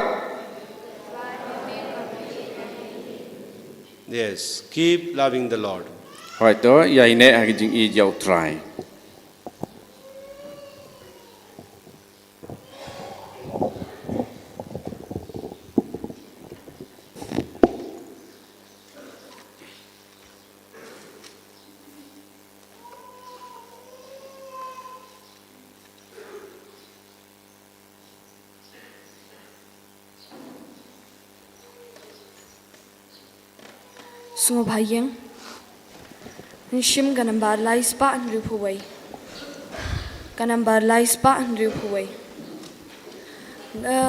Yes, keep loving the Lord. Hooid, to ïaineh ha ka jingïeit ïa u Trai. Sngewbha ïeng. Ngi shim ka nambar lai spah hynriewphew wei. Ka nambar lai spah hynriewphew wei. Nga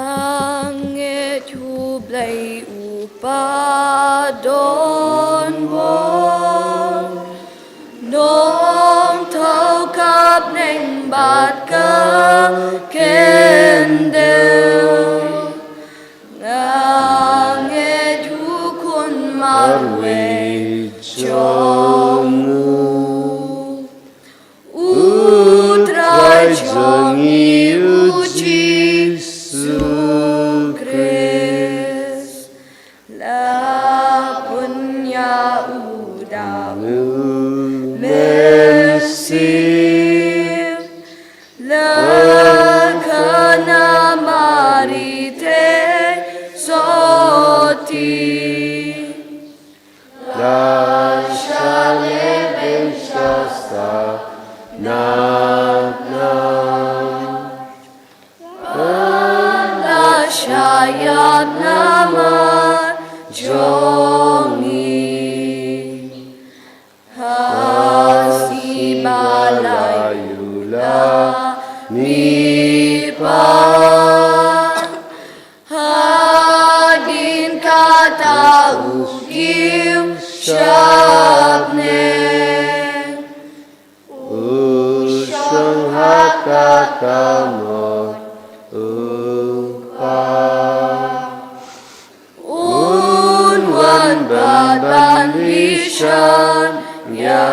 ngeit U Blei U Kpa don bor, nongthaw ka bneng bad ka kyndit. Nga ngeit U Khun marwei jong U, U Trai jong ngi U Jisu Khrist. La pynïaid U da U Mynsiem, la khana Mari te sotti. La shah lehbeiñ sha Saint Anna, la shah ïap namar jong ngi. Ha sngi ba lai U la mihpat, hadien kata U kiew sha bneng. U shong ha ka kamot U Kpa. Un wan pat ban bishar ïa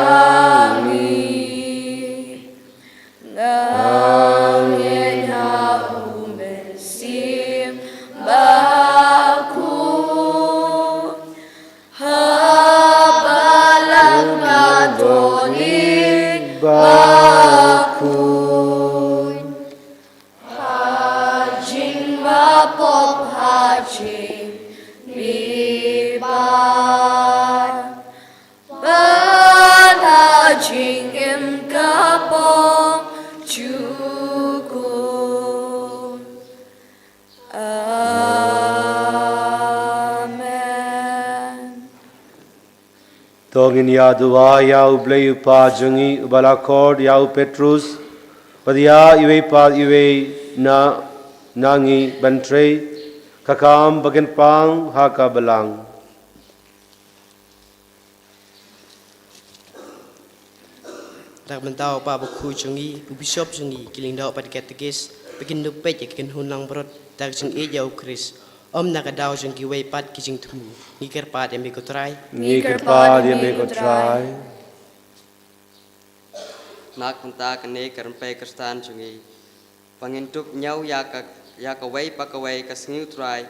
ngi. Nga ngeit ha U Mynsiem Bakhuid, ha Balang Katholik bakhuid, ha jingbapop, ha jingmihpat, bad ha jingim ka pop jukut. Amen. To ngin ïa duwai ïa U Blei U Kpa jong ngi, uba la khot ïa u Petrus bad ïa iwei pa iwei na, na ngi ban trei ka kam ba kin pang ha ka balang. Dak mynta u Kpa Bakhuid jong ngi, u Bishop jong ngi, ki lyngdoh bad ki katekis, ba kin dup peit ïa ki kynhun langbrot da ka jingïeit ïa U Khrist. Ym na ka daw jong kiwei pat ki jingthmu. Ngi kyrpad ïa me ko Trai. Ngi kyrpad ïa me ko Trai. Na ka bynta kane ka rympei Khristan jong ngi, ba ngin dup ñiew ïa ka, ïa kawei pa kawei ka sngi u Trai,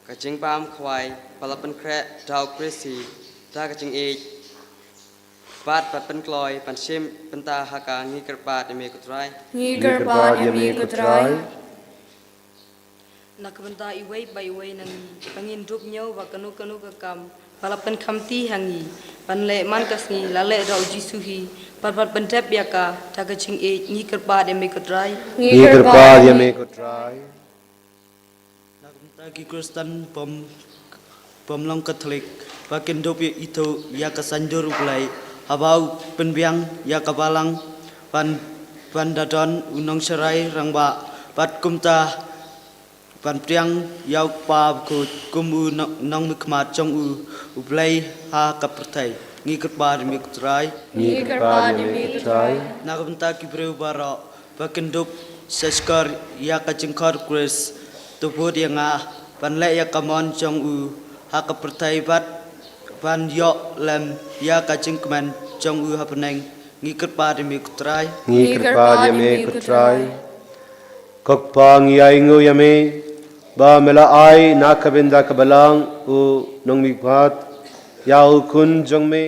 ka jingbam khawai ba la pynkhreh da u Khrist hi, da ka jingïeit bad ban pynkloi ban shim bynta ha ka, ngi kyrpad ïa me ko Trai. Ngi kyrpad ïa me ko Trai. Na ka bynta iwei pa iwei na ngi, ba ngin dup ñiew ba kano kano ka kam ba la pynkhamti ha ngi ban leh man ka sngi la leh da u Jisu hi, bad ban pyndep ïa ka da ka jingïeit, ngi kyrpad ïa me ko Trai. Ngi kyrpad ïa me ko Trai. Na ka bynta ki Khristan bym, bym long Katholik, ba kin dup ïa ithuh ïa ka saiñdur U Blei, haba u pynbiang ïa ka balang ban, ban da don u nongsharai rangbah, bad kumta ban pdiang ïa u Kpa bakhuid kum u nong, nongmihkhmat jong u, U Blei ha ka pyrthei. Ngi kyrpad ïa me ko Trai. Ngi kyrpad ïa me ko Trai. Na ka bynta ki briew baroh, ba kin dup shahshkor ïa ka jingkhot u Khrist, to bud ïa nga ban leh ïa ka mon jong u ha ka pyrthei bad ban ïoh lem ïa ka jingkmen jong u ha bneng. Ngi kyrpad ïa me ko Trai. Ngi kyrpad ïa me ko Trai. Ko Kpa, ngi ainguh ïa me ba me la ai na ka bynta ka balang u nongmihkhmat ïa u Khun jong me,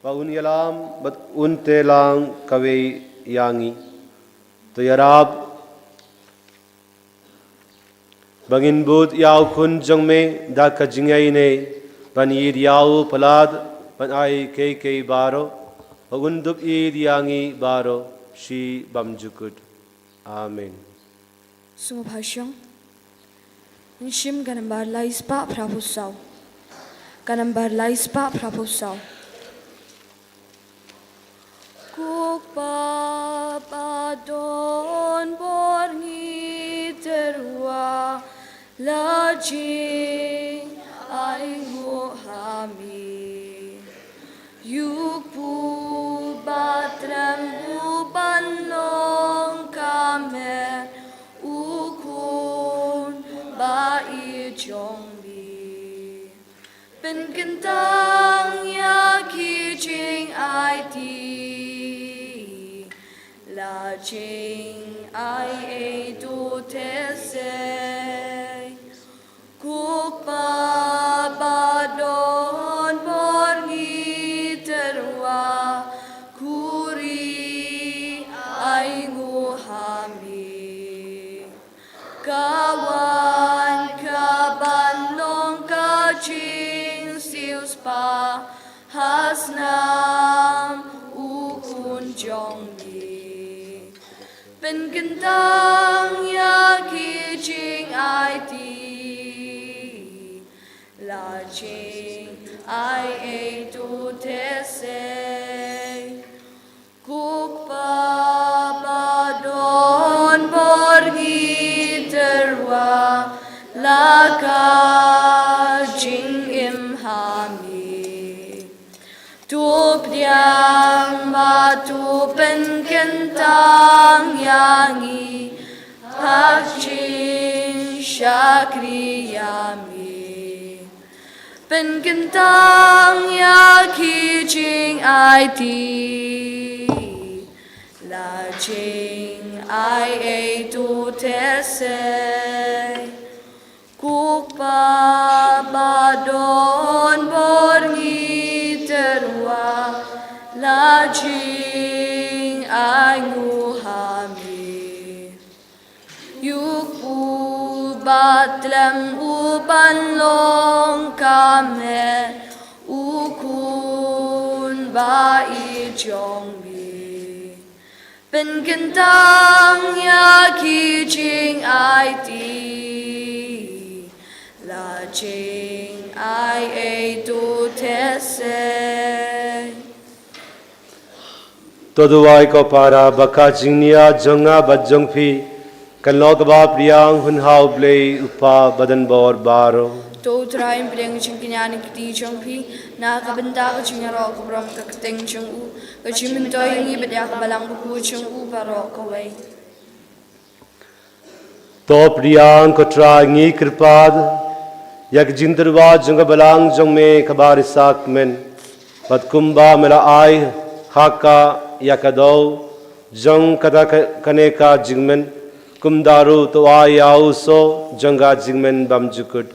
ba un ïalam bad un tei lang kawei ïa ngi. To ïarap ba ngin bud ïa u Khun jong me da ka jingïaineh, ban ïeit ïa u palat, ban ai kiei kiei baroh, ba un dup ïeit ïa ngi baroh shi bymjukut. Amen. Sngewbha shong. Ngin shim ka nambar lai spah phra phew saw. Ka nambar lai spah phra phew saw. Ko Kpa ba don bor, ngi tyrwa la jingainguh ha me. Ïa u Kpu ba tlem u ban long ka met, u Khun ba ïeit jong me. Pynkyntang ïa ki jingaiti, la jingai ei to te sei. Ko Kpa ba don bor, ngi tyrwa khuri ainguh ha me. Ka wan ka ban long ka jingsiewspah ha snam u Khun jong me. Pynkyntang ïa ki jingaiti, la jingai ei to te sei. Ko Kpa ba don bor, ngi tyrwa la ka jingim ha me. To pdiang bad to pynkyntang ïa ngi ha ka jingshakri ïa me. Pynkyntang ïa ki jingaiti, la jingai ei to te sei. Ko Kpa ba don bor, ngi tyrwa la jingainguh ha me. Ïa u Kpu ba tlem u ban long ka met, u Khun ba ïeit jong me. Pynkyntang ïa ki jingaiti, la jingai ei to te sei. To duwai ko para ba ka jingnia jong nga bad jong phi kan long kaba pdiang hun ha U Blei U Kpa badonbor baroh. To U Trai un pdiang jingkñia na ki kti jong phi, na ka bynta ka jingïaroh ka burom ka kyrteng jong u, ka jingmyntoi ïa ngi bad ïa ka balang bakhuid jong u baroh kawei. To pdiang ko Trai, ngi kyrpad Ïa ka jingtyrwa jong ka balang jong me kaba risak men, bad kumba me la ai ha ka ïa ka daw jong kata ka, kane ka jingmen, kumta ruh to ai ïa u soh jong ka jingmen bymjukut.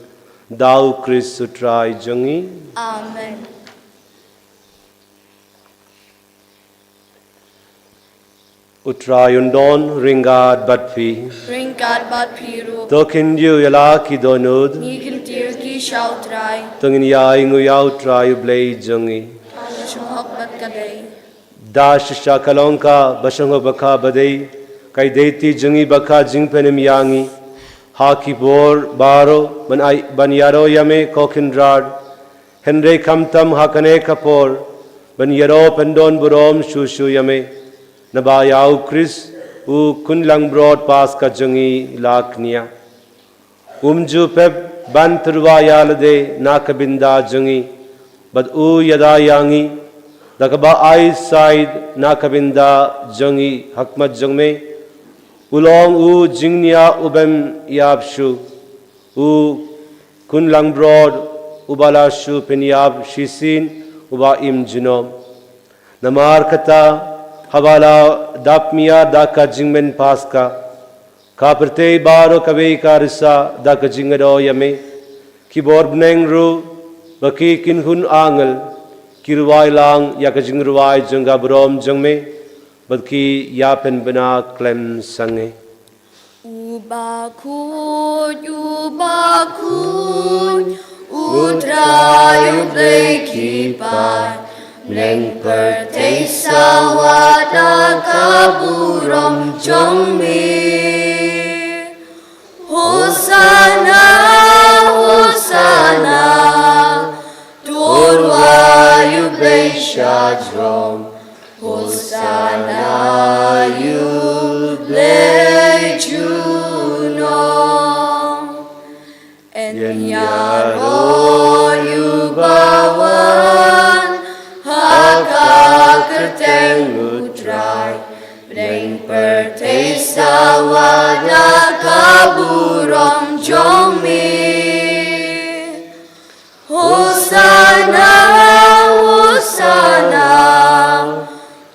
Da u Khrist u Trai jong ngi. Amen. U Trai un don ryngkat bad phi. Ryngkat bad phi ruh. To khyndiat ïa la ki dohnud. Ngi khyndiat ki sha u Trai. To ngin ïa ainguh ïa u Trai u Blei jong ngi. Ka la shong hok bad ka dei. Da shisha ka long kaba shong hok bad kaba dei, ka ïadei jong ngi bad ka jingpynim ïa ngi ha ki por baroh, ban ai, ban ïaroh ïa me ko Kynrad. Hynrei khamtam ha kane ka por, ban ïaroh pyndonburom shuh shuh ïa me, naba ïa u Khrist u khun langbrot Paskha jong ngi la kñia. Um ju pep ban tyrwa ïa lade na ka bynta jong ngi, bad u ïada ïa ngi da kaba ai shai na ka bynta jong ngi ha khmat jong me. U long u jingñiah u bym ïap shuh, u khun langbrot uba la shu pynïap shisien, uba im junom. Namar kata, haba la dap mih da ka jingmen Paskha, ka pyrthei baroh kawei ka risa da ka jingïaroh ïa me. Ki bor bneng ruh bad ki kynhun angel ki rwai lang ïa ka jingrwai jong ka burom jong me, bad ki ïa pynbna khlem sangeh. Uba khuid, uba khuid, u Trai u Blei ki paid. Bneng pyrthei sawa da ka burom jong me. Hosanna, Hosanna, to rwai ïa u Blei shajrong. Hosanna ïa u Blei junom. Yn ïaroh ïa uba wan ha ka kyrteng u Trai. Bneng pyrthei sawa da ka burom jong me. Hosanna, Hosanna,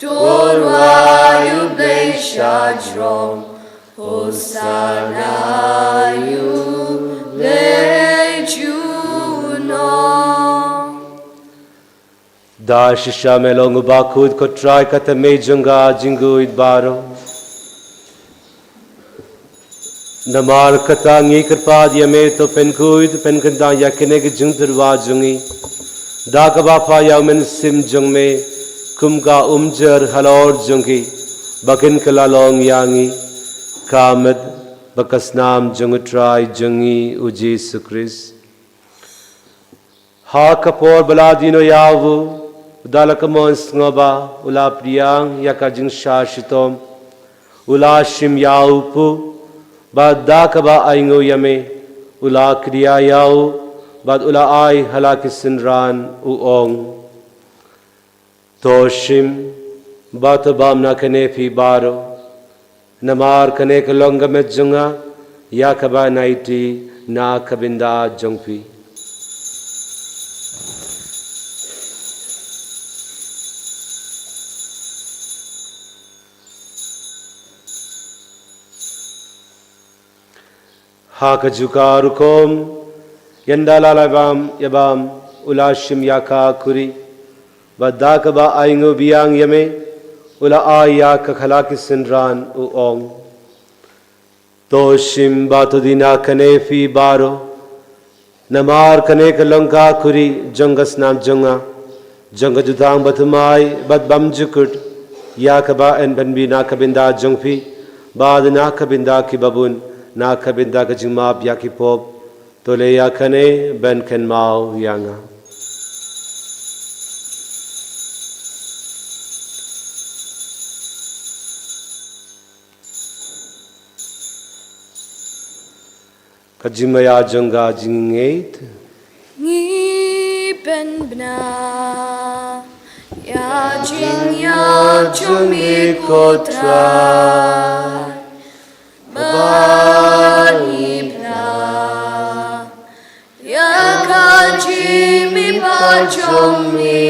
to rwai ïa u Blei shajrong. Hosanna ïa u Blei junom. Da shisha me long uba khuid ko Trai, kata me jong ka jingkhuid baroh. Namar kata ngi kyrpad ïa me, to pynkhuid pynkyntang ïa kine ki jingtyrwa jong ngi, da kaba pha ïa u Mynsiem jong me kum ka umjer halor jong ki, ba kin kylla long ïa ngi ka met bad ka snam jong u Trai jong ngi u Jisu Khrist. Ha ka por ba la die noh ïa u, da la kamon sngewbha, u la pdiang ïa ka jingshah shitom, u la shim ïa u puk, bad da kaba ainguh ïa me, u la kdiah ïa u, bad u la ai ha la ki synran, u ong: To shim bad to bam na kane phi baroh, namar kane ka long ka met jong nga, ïa kaba ngi aiti na ka bynta jong phi. Ha kajuh ka rukom, ynda la ïabam, ïabam, u la shim ïa ka khuri, bad da kaba ainguh biang ïa me, u la ai ïa ka ha la ki synran, u ong: To shim bad to die na kane phi baroh, namar kane ka long ka khuri jong ka snam jong nga, jong ka jutang bathymmai bad bymjukut, ïa kaba yn pynbit na ka bynta jong phi bad na ka bynta ki babun, na ka bynta ka jingmap ïa ki pop. To leh ïa kane ban kynmaw ïa nga. Ka jingmaïa jong ka jingngeit. Ngi pynbna ïa ka jingïap jong me ko Trai, ba ngi pynbna ïa jong me,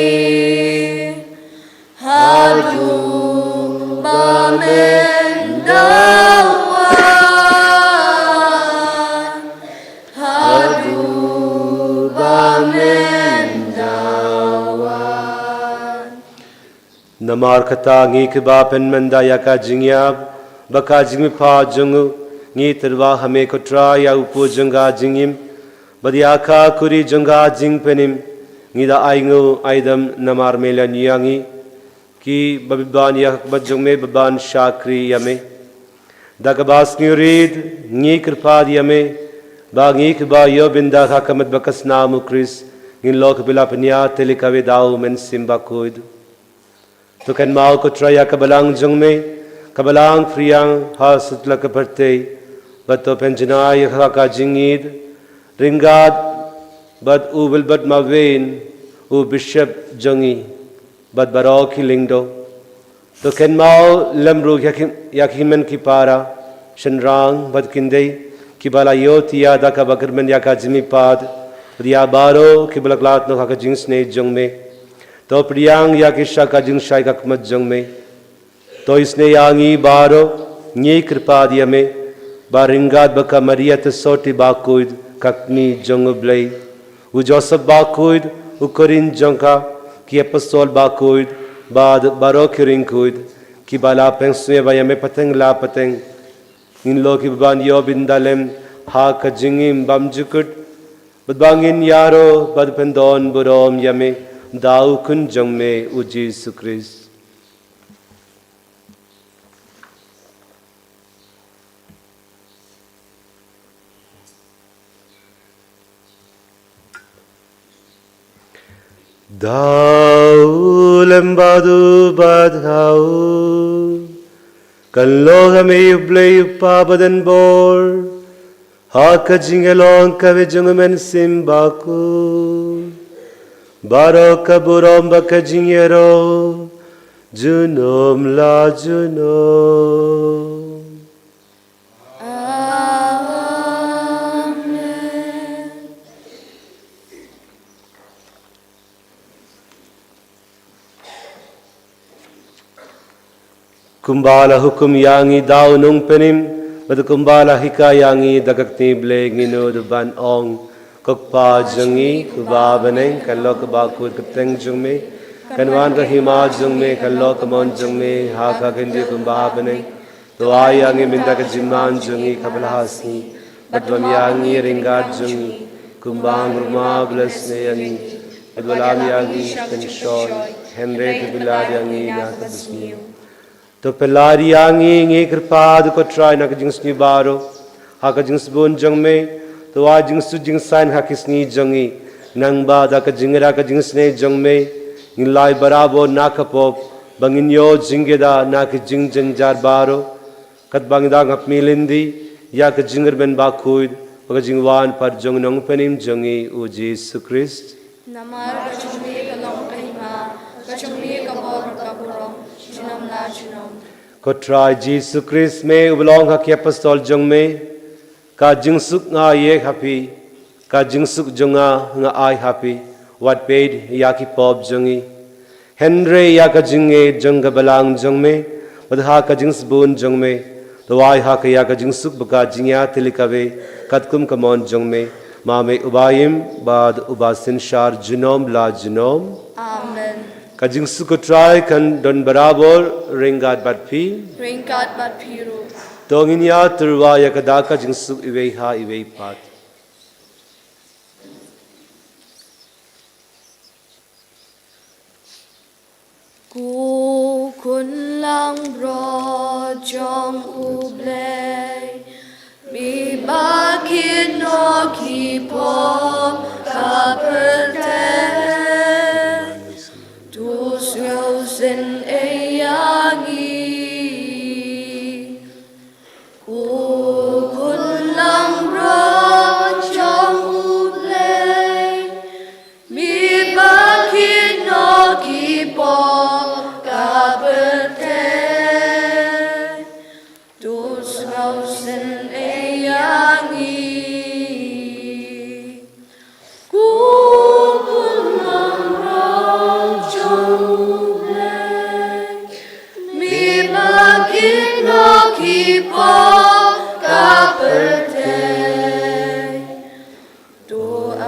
haduh ba men da wan, haduh ba men da wan. Namar kata ngi kiba pynmynda ïa ka jingïap bad ka jingmihpat jong u, ngi tyrwa ha me ko Trai ïa u pud jong ka jingim bad ïa ka kuri jong ka jingpynim. Ngi da ai nguh ai dem namar me la ñiang ïa ngi kiba bit ban ïa ka khmat jong me bad ban shakri ïa me. Da kaba sngewrit ngi kyrpad ïa me ba ngi kiba ïoh bynda ha ka met bad ka snam u Khrist ngin long kiba la pynïaid tylli kawei da u Mynsiem Bakhuid. To kynmaw ko Trai ïa ka balang jong me, ka balang phriang ha satlak ka pyrthei, bad to pynjanai ïa ka ha ka jingïeid ryngkat bad u Wilbert Marwein, u Bishop jong ngi, bad baroh ki lyngdoh. To kynmaw lem ruh ïa ki, ïa ki hynmen ki para, shynrang bad khyndiat kiba la ïohthiah da kaba kyrmen ïa ka jingmihpat, bad ïa baroh kiba la khlad noh ha ka jingsnei jong me. To pdiang ïa ki sha ka jingshai ka khmat jong me. To isynei ïa ngi baroh, ngi kyrpad ïa me ba ryngkat bad ka Maria Theisotti Bakhuid, ka kmie jong u Blei, u Joseph Bakhuid, u Korin jong ka, ki apostol bakhuid bad baroh ki riewkhuid kiba la pynsngew ïa me pateng la pateng, ngin long kiba ban ïoh bynda lem ha ka jingim bymjukut, bad ba ngin ïaroh bad pyndonburom ïa me da u Khun jong me u Jisu Khrist. Da u lem bad u bad ha u, kan long ha me U Blei U Kpa badan bor, ha ka jingïalong kawei jong u Mynsiem Bakhuid, baroh ka burom bad ka jingïaroh junom la junom. Amen. Kumba la hukum ïa ngi da u Nongpynim, bad kumba la hikai ïa ngi da ka ktien Blei, ngin nud ban ong: Ko Kpa jong ngi, ko uba ha bneng, kan long ka bakhuid ka kyrteng jong me, kan wan ka hima jong me, kan long ka mon jong me ha ka khyndiat kumba ha bneng. To ai ïa ngi mynta ka jingman jong ngi kaba la ha sngi, bad bam ïa ngi ryngkat jong ngi, kumba u nongrymmai u la isynei ïa ngi, bad wallam ïa ngi sha ka jingshoi, hynrei to pyllait ïa ngi na ka basniew. To pyllait ïa ngi, ngi kyrpad ko Trai, na ka jingsniew baroh, ha ka jingsbun jong me. To ai jingsuk jingsaiñ ha ki sngi jong ngi, nangba da ka jingïada ka jingisynei jong me, ngin lait barabor na ka pop, ba ngin ïoh jingïada na ki jingjynjar baroh, katba ngi dang hap mih lynti ïa ka jingkyrmen bakhuid bad ka jingwan pat jong u Nongpynim jong ngi u Jisu Khrist. Namar ka jong me ka long ka hima, ka jong me ka bor, ka burom, junom la junom. Ko Trai Jisu Khrist, me uba la ong ha ki apostol jong me: Ka jingsuk nga ai ha phi, ka jingsuk jong nga nga ai ha phi. Wat peit ïa ki pop jong ngi, hynrei ïa ka jingngeit jong ka balang jong me, bad ha ka jingsbun jong me, to ai ha ka ïa ka jingsuk bad ka jingïatylli kawei, katkum ka mon jong me, ma me uba im bad uba synshar junom la junom. Amen. Ka jingsuk ko Trai kan don barabor ryngkat bad phi. Ryngkat bad phi ruh. To ngin ïa tyrwa ïa ka da ka jingsuk iwei ha iwei pat. Ko Khun langbrot jong U Blei, me ba kit noh ki pop ka pyrthei, to sngewsynei ïa ngi. Ko Khun langbrot jong U Blei, me ba kit noh ki pop ka pyrthei, to sngewsynei ïa ngi.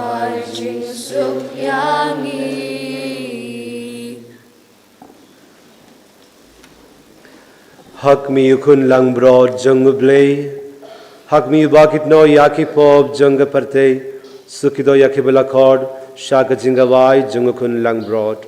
Ai jingsuk ïa ngi. Hak mi u khun langbrot jong U Blei. Hak mi u ba kit noh ïa ki pop jong ka pyrthei. Suk kit noh ïa ki ba la khot sha ka jingkawai jong u khun langbrot.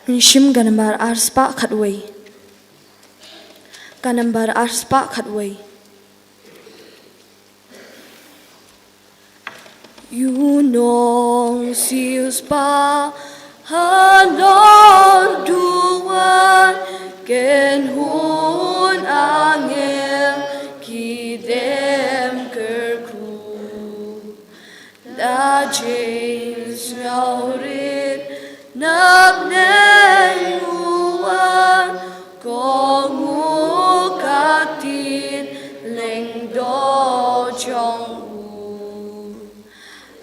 Ngi shim ka nambar arspah khatwei. Ka nambar arspah khatwei. Ïa u nongsiewspah halor duwan, kynhun angel ki dem kyrkhu. La jingsngewrit na bneng u wan, ko Nguh ka ktien lyngdoh jong u.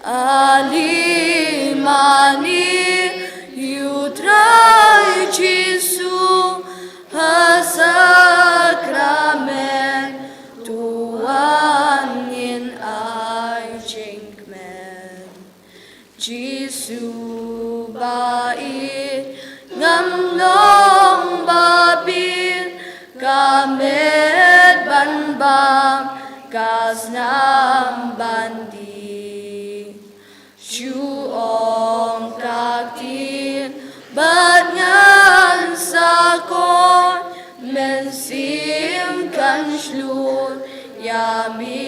Ale mane ïa u Trai Jisu ha sakramen, to wan ngin ai jingkmen. Jisu ba ïeit ngam long ba bieit, ka met ban bam, ka snam ban dih. Shu ong ka ktien bad ngan sa koit, mynsiem kan shlur ïa me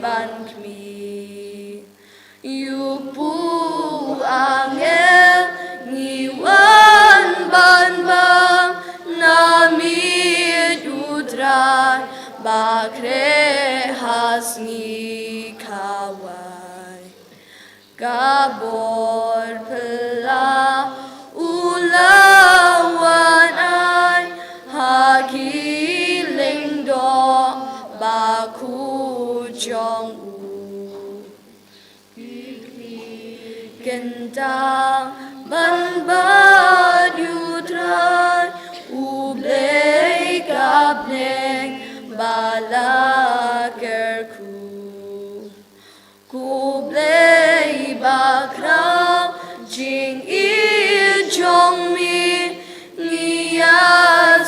ban khmih. Ïa u Kpu Angel ngi wan ban bam, na miet u Trai ba khreh ha sngi khawai. Ka bor phylla u la wan ai ha ki lyngdoh bakhuid jong u. Ki kyntang ban bad ïa u Trai, U Blei ka bneng ba la kyrkhu. Ko Blei bakhraw, jingïeit jong me ngi ïa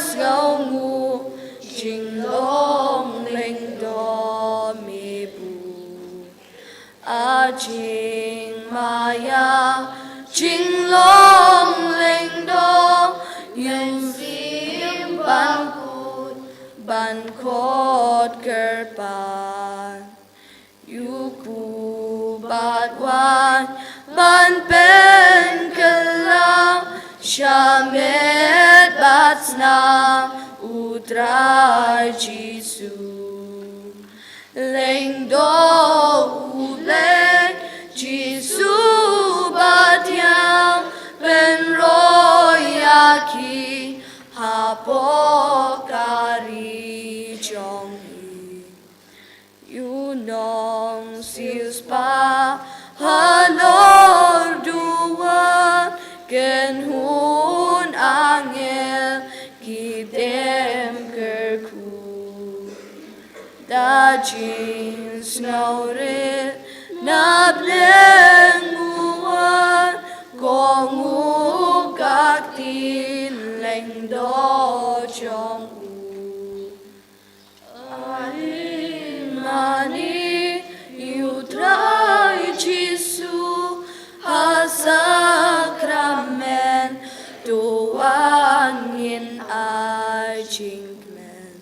sngewnguh, jinglong lyngdoh me buh. A jingmaïa, jinglong lyngdoh, ïa u Mynsiem Bakhuid ban khot kyrpad. Ïa u Kpu Batwaiñ ban pynkylla, sha met bad snam u Trai Jisu. Lyngdoh U Blei Jisu ba thiang, pynroi ïa ki hapoh ka ri jong ngi. Ïa u nongsiewspah halor duwan, kynhun angel ki dem kyrkhu. Da jingsngewrit na bneng u wan, ko Nguh ka ktien lyngdoh jong u. Ale mane ïa u Trai Jisu ha sakramen, to wan ngin ai jingkmen.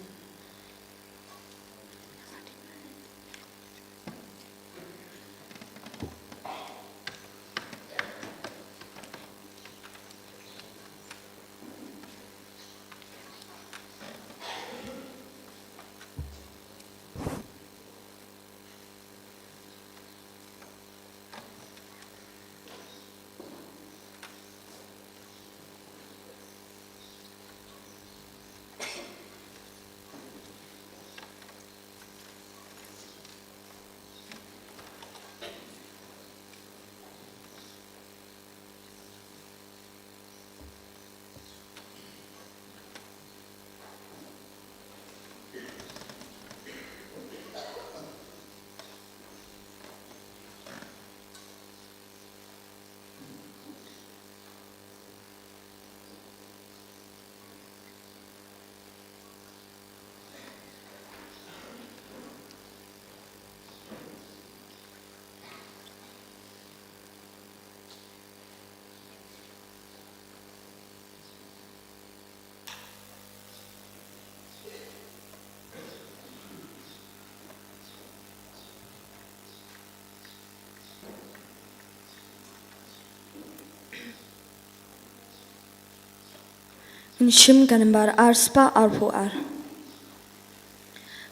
Ngin shim ka nambar ar spah arphew ar.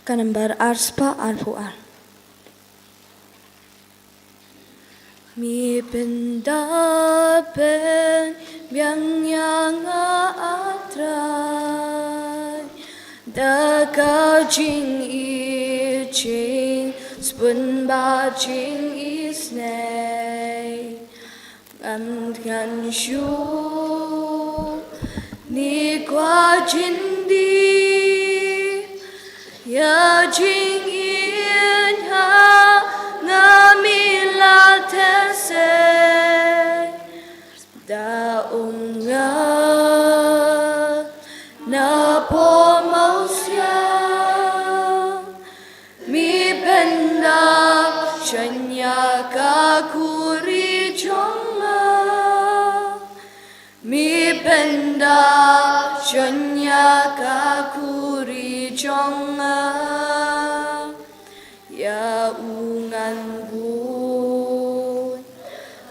Ka nambar ar spah arphew ar. Mi pynda pynbiang ïa nga, A Trai, da ka jingïeit, jingspun bad jingisynei. Ngam thngan shuh ne kwah jyndie ïa jingïeit ha nga, mi la theh sei da um nga na poh mawsiang. Mi pynda shon ïa ka khuri jong nga. Mi pynda shon ïa ka khuri jong nga. Ïa u ngan bud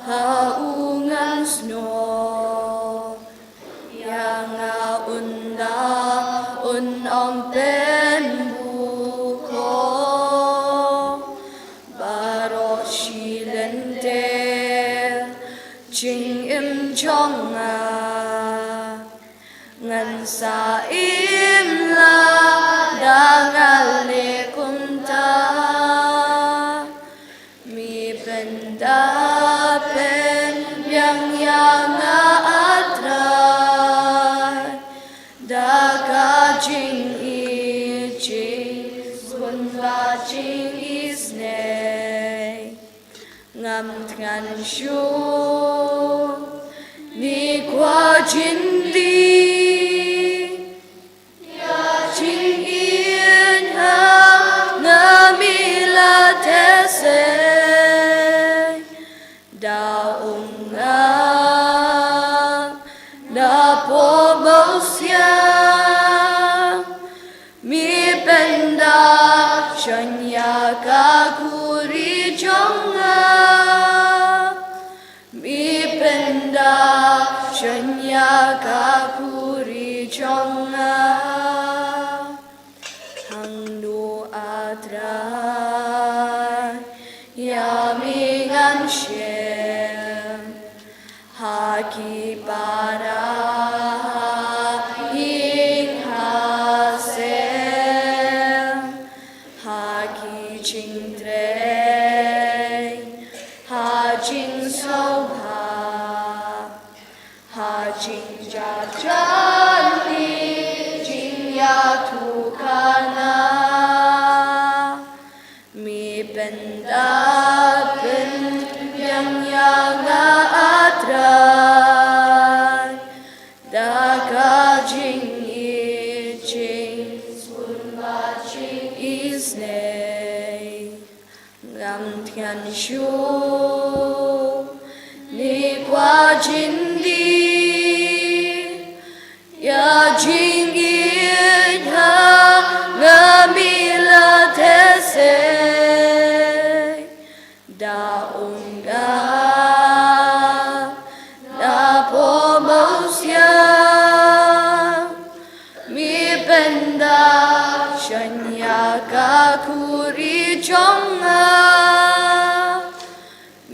ha u ngan snoh. Ïa nga un da un ym pynbukor. Baroh shi lynter jingim jong nga. Ngan sa im lah da nga leh kumta. Mi pynda pynbiang ïa nga, A Trai, da ka jingïeit, jingspun bad jingisynei. Ngam thngan shuh ne kwah jyndie ïa jingïeit ha nga, mi la theh sei da um nga na poh mawsiang. Mi pynda shon ïa ka khuri jong nga. Mi pynda shon ïa ka khuri jong nga. Hangno, A Trai, ïa mi ngan shim? Ha ki para, ha ïing ha sem, ha ki jingtrei, ha jingsngewbha, ha jingjahjani, jingïathuhkhana. Mi pynda pynbiang ïa nga, A Trai, da ka jingïeit, jingspun bad jingisynei. Ngam thngan shuh ne kwah jyndie ïa jingïeit ha nga, mi la theh sei da um nga na poh mawsiang. Mi pynda shon ïa ka khuri jong nga.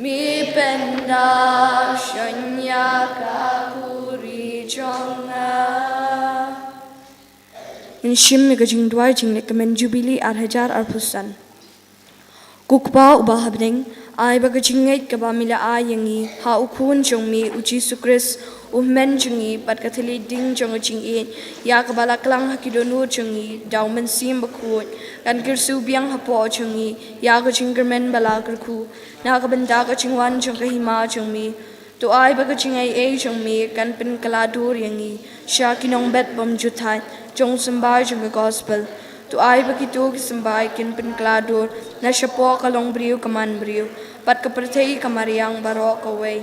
Mi pynda shon ïa ka khuri jong nga. Ngin shim ïa ka jingduwai jingleh kmen Jubili ar hajar arphew san. Ko Kpa uba ha bneng, ai ba ka jingngeit kaba mi la ai ïa ngi ha u Khun jong mi u Jisu Khrist, u Hynmen jong ngi, bad ka thylliej ding jong ka jingïeit, ïa kaba la klang ha ki dohnud jong ngi da u Mynsiem Bakhuid, kan kyrsiew biang hapoh jong ngi ïa ka jingkyrmen ba la kyrkhu na ka bynta ka jingwan jong ka Hima jong mi. To ai ba ka jingaiei jong mi kan pynkylla dur ïa ngi sha ki nongbet bymjukut jong u symbai jong ka Gospel. To ai ba kito ki symbai kin pynkylla dur na shapoh ka longbriew ka manbriew bad ka pyrthei ka mariang baroh kawei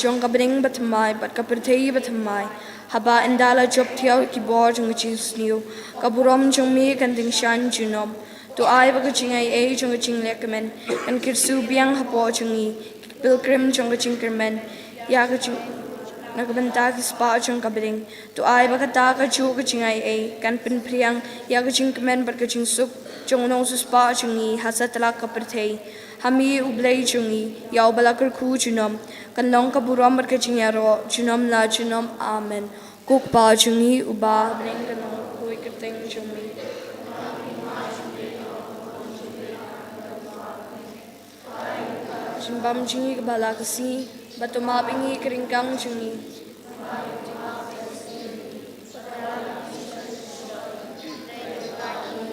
jong ka bneng bathymmai bad ka pyrthei bathymmai. Haba ynda la jop thiaw ki bor jong ka jingsniew, ka burom jong mi kan tyngshaiñ junom. To ai ba ka jingaiei jong ka jingleh kmen kan kyrsiew biang hapoh jong ngi, ki pilgrim jong ka jingkyrmen, ïa ka jing na ka bynta ki spah jong ka bneng. To ai ba kata kajuh ka jingaiei kan pynphriang ïa ka jingkmen bad ka jingsuk jong u nongsiewspah jong ngi ha satlak ka pyrthei. Ha me U Blei jong ngi, ïa uba la kyrkhu junom, kan long ka burom bad ka jingïaroh junom la junom. Amen. Ko Kpa jong ngi uba ha bneng, kan long kyrkhu ïa ka kyrteng jong me. Jingbam jong ngi kaba la ka sngi, bad to map ïa ngi ka ryngkang jong ngi.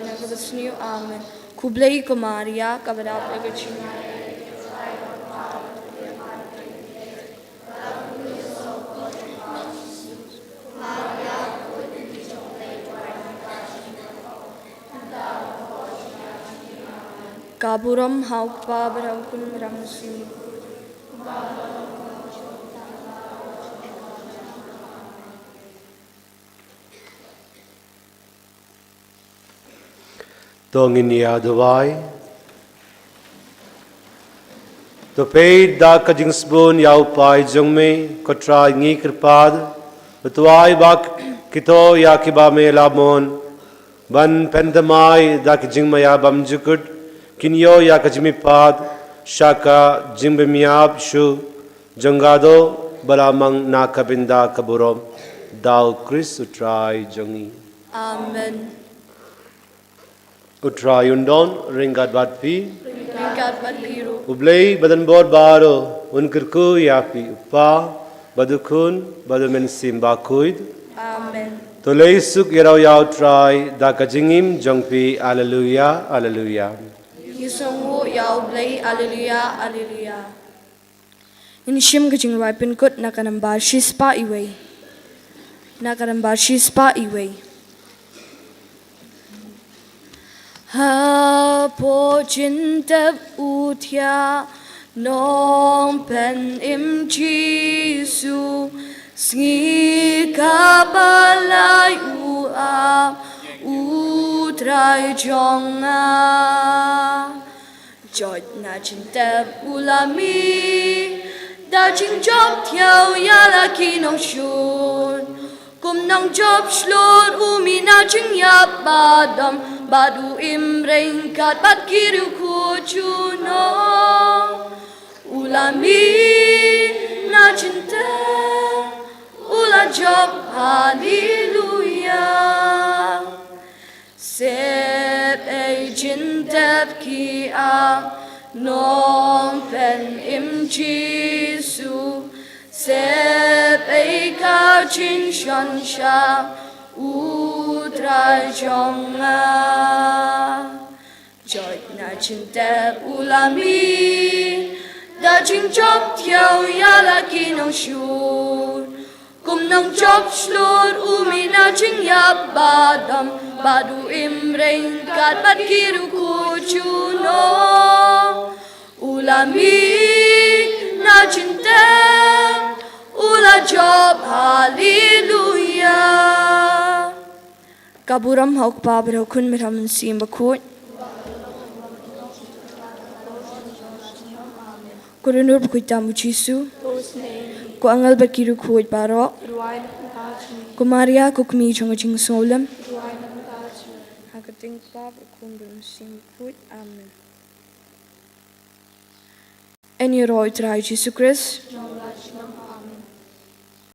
Na kaba sniew. Amen. Khublei ko Maria, kaba dap da ka jingaiei. Ka burom ha U Kpa bad ha U Khun bad ha U Mynsiem. To ngin ïa duwai. To peit da ka jingsbun ïa u paid jong me, ko Trai, ngi kyrpad. To ai ba kito ïa kiba me la mon ban pynthymmai da ki jingmaïa bymjukut, kin ïoh ïa ka jingmihpat sha ka jingbymïap shuh jong ka doh ba la mang na ka bynta ka burom. Da U Khrist U Trai jong ngi. Amen. U Trai un don ryngkat bad phi. Ryngkat bad phi ruh. U Blei badonbor baroh un kyrkhu ïa phi, U Kpa bad U Khun bad U Mynsiem Bakhuid. Amen. To leit suk ïa u Trai da ka jingim jong phi. Alleluia, alleluia. Ngi sngewnguh ïa U Blei. Alleluia, alleluia. Ngin shim ka jingrwai pynkut na ka nambar shispah iwei. Na ka nambar shispah iwei. Hapoh jingtep u thiah Nongpynim Jisu, sngi kaba lai u ap U Trai jong nga. Joit na jingtep u la mih da jingjop thiaw ïa la ki nongshun. Kum nongjop shlur u mih na jingïap ba dom bad u im ryngkat bad ki riewkhuid junom. U la mih na jingtep, u la jop, haleluia. Sep ei jingtep ki ap Nongpynim Jisu, sep ei ka jingshon shah U Trai jong nga. Joit na jingtep u la mih da jingjop thiaw ïa la ki nongshun. Kum nongjop shlur u mih na jingïap ba dom bad u im ryngkat bad ki riewkhuid junom. U la mih na jingtep, u la jop, haleluia. Ka burom ha U Kpa bad ha U Khun bad ha U Mynsiem Bakhuid. Ko Ryndur bakhuid tam u Jisu. Ko angel bad ki riewkhuid baroh. Ko Maria ko kmie jong ka jingsngewlem. Ha ka kyrteng U Kpa bad U Khun bad U Mynsiem Bakhuid. Amen. Yn ïaroh U Trai Jisu Khrist.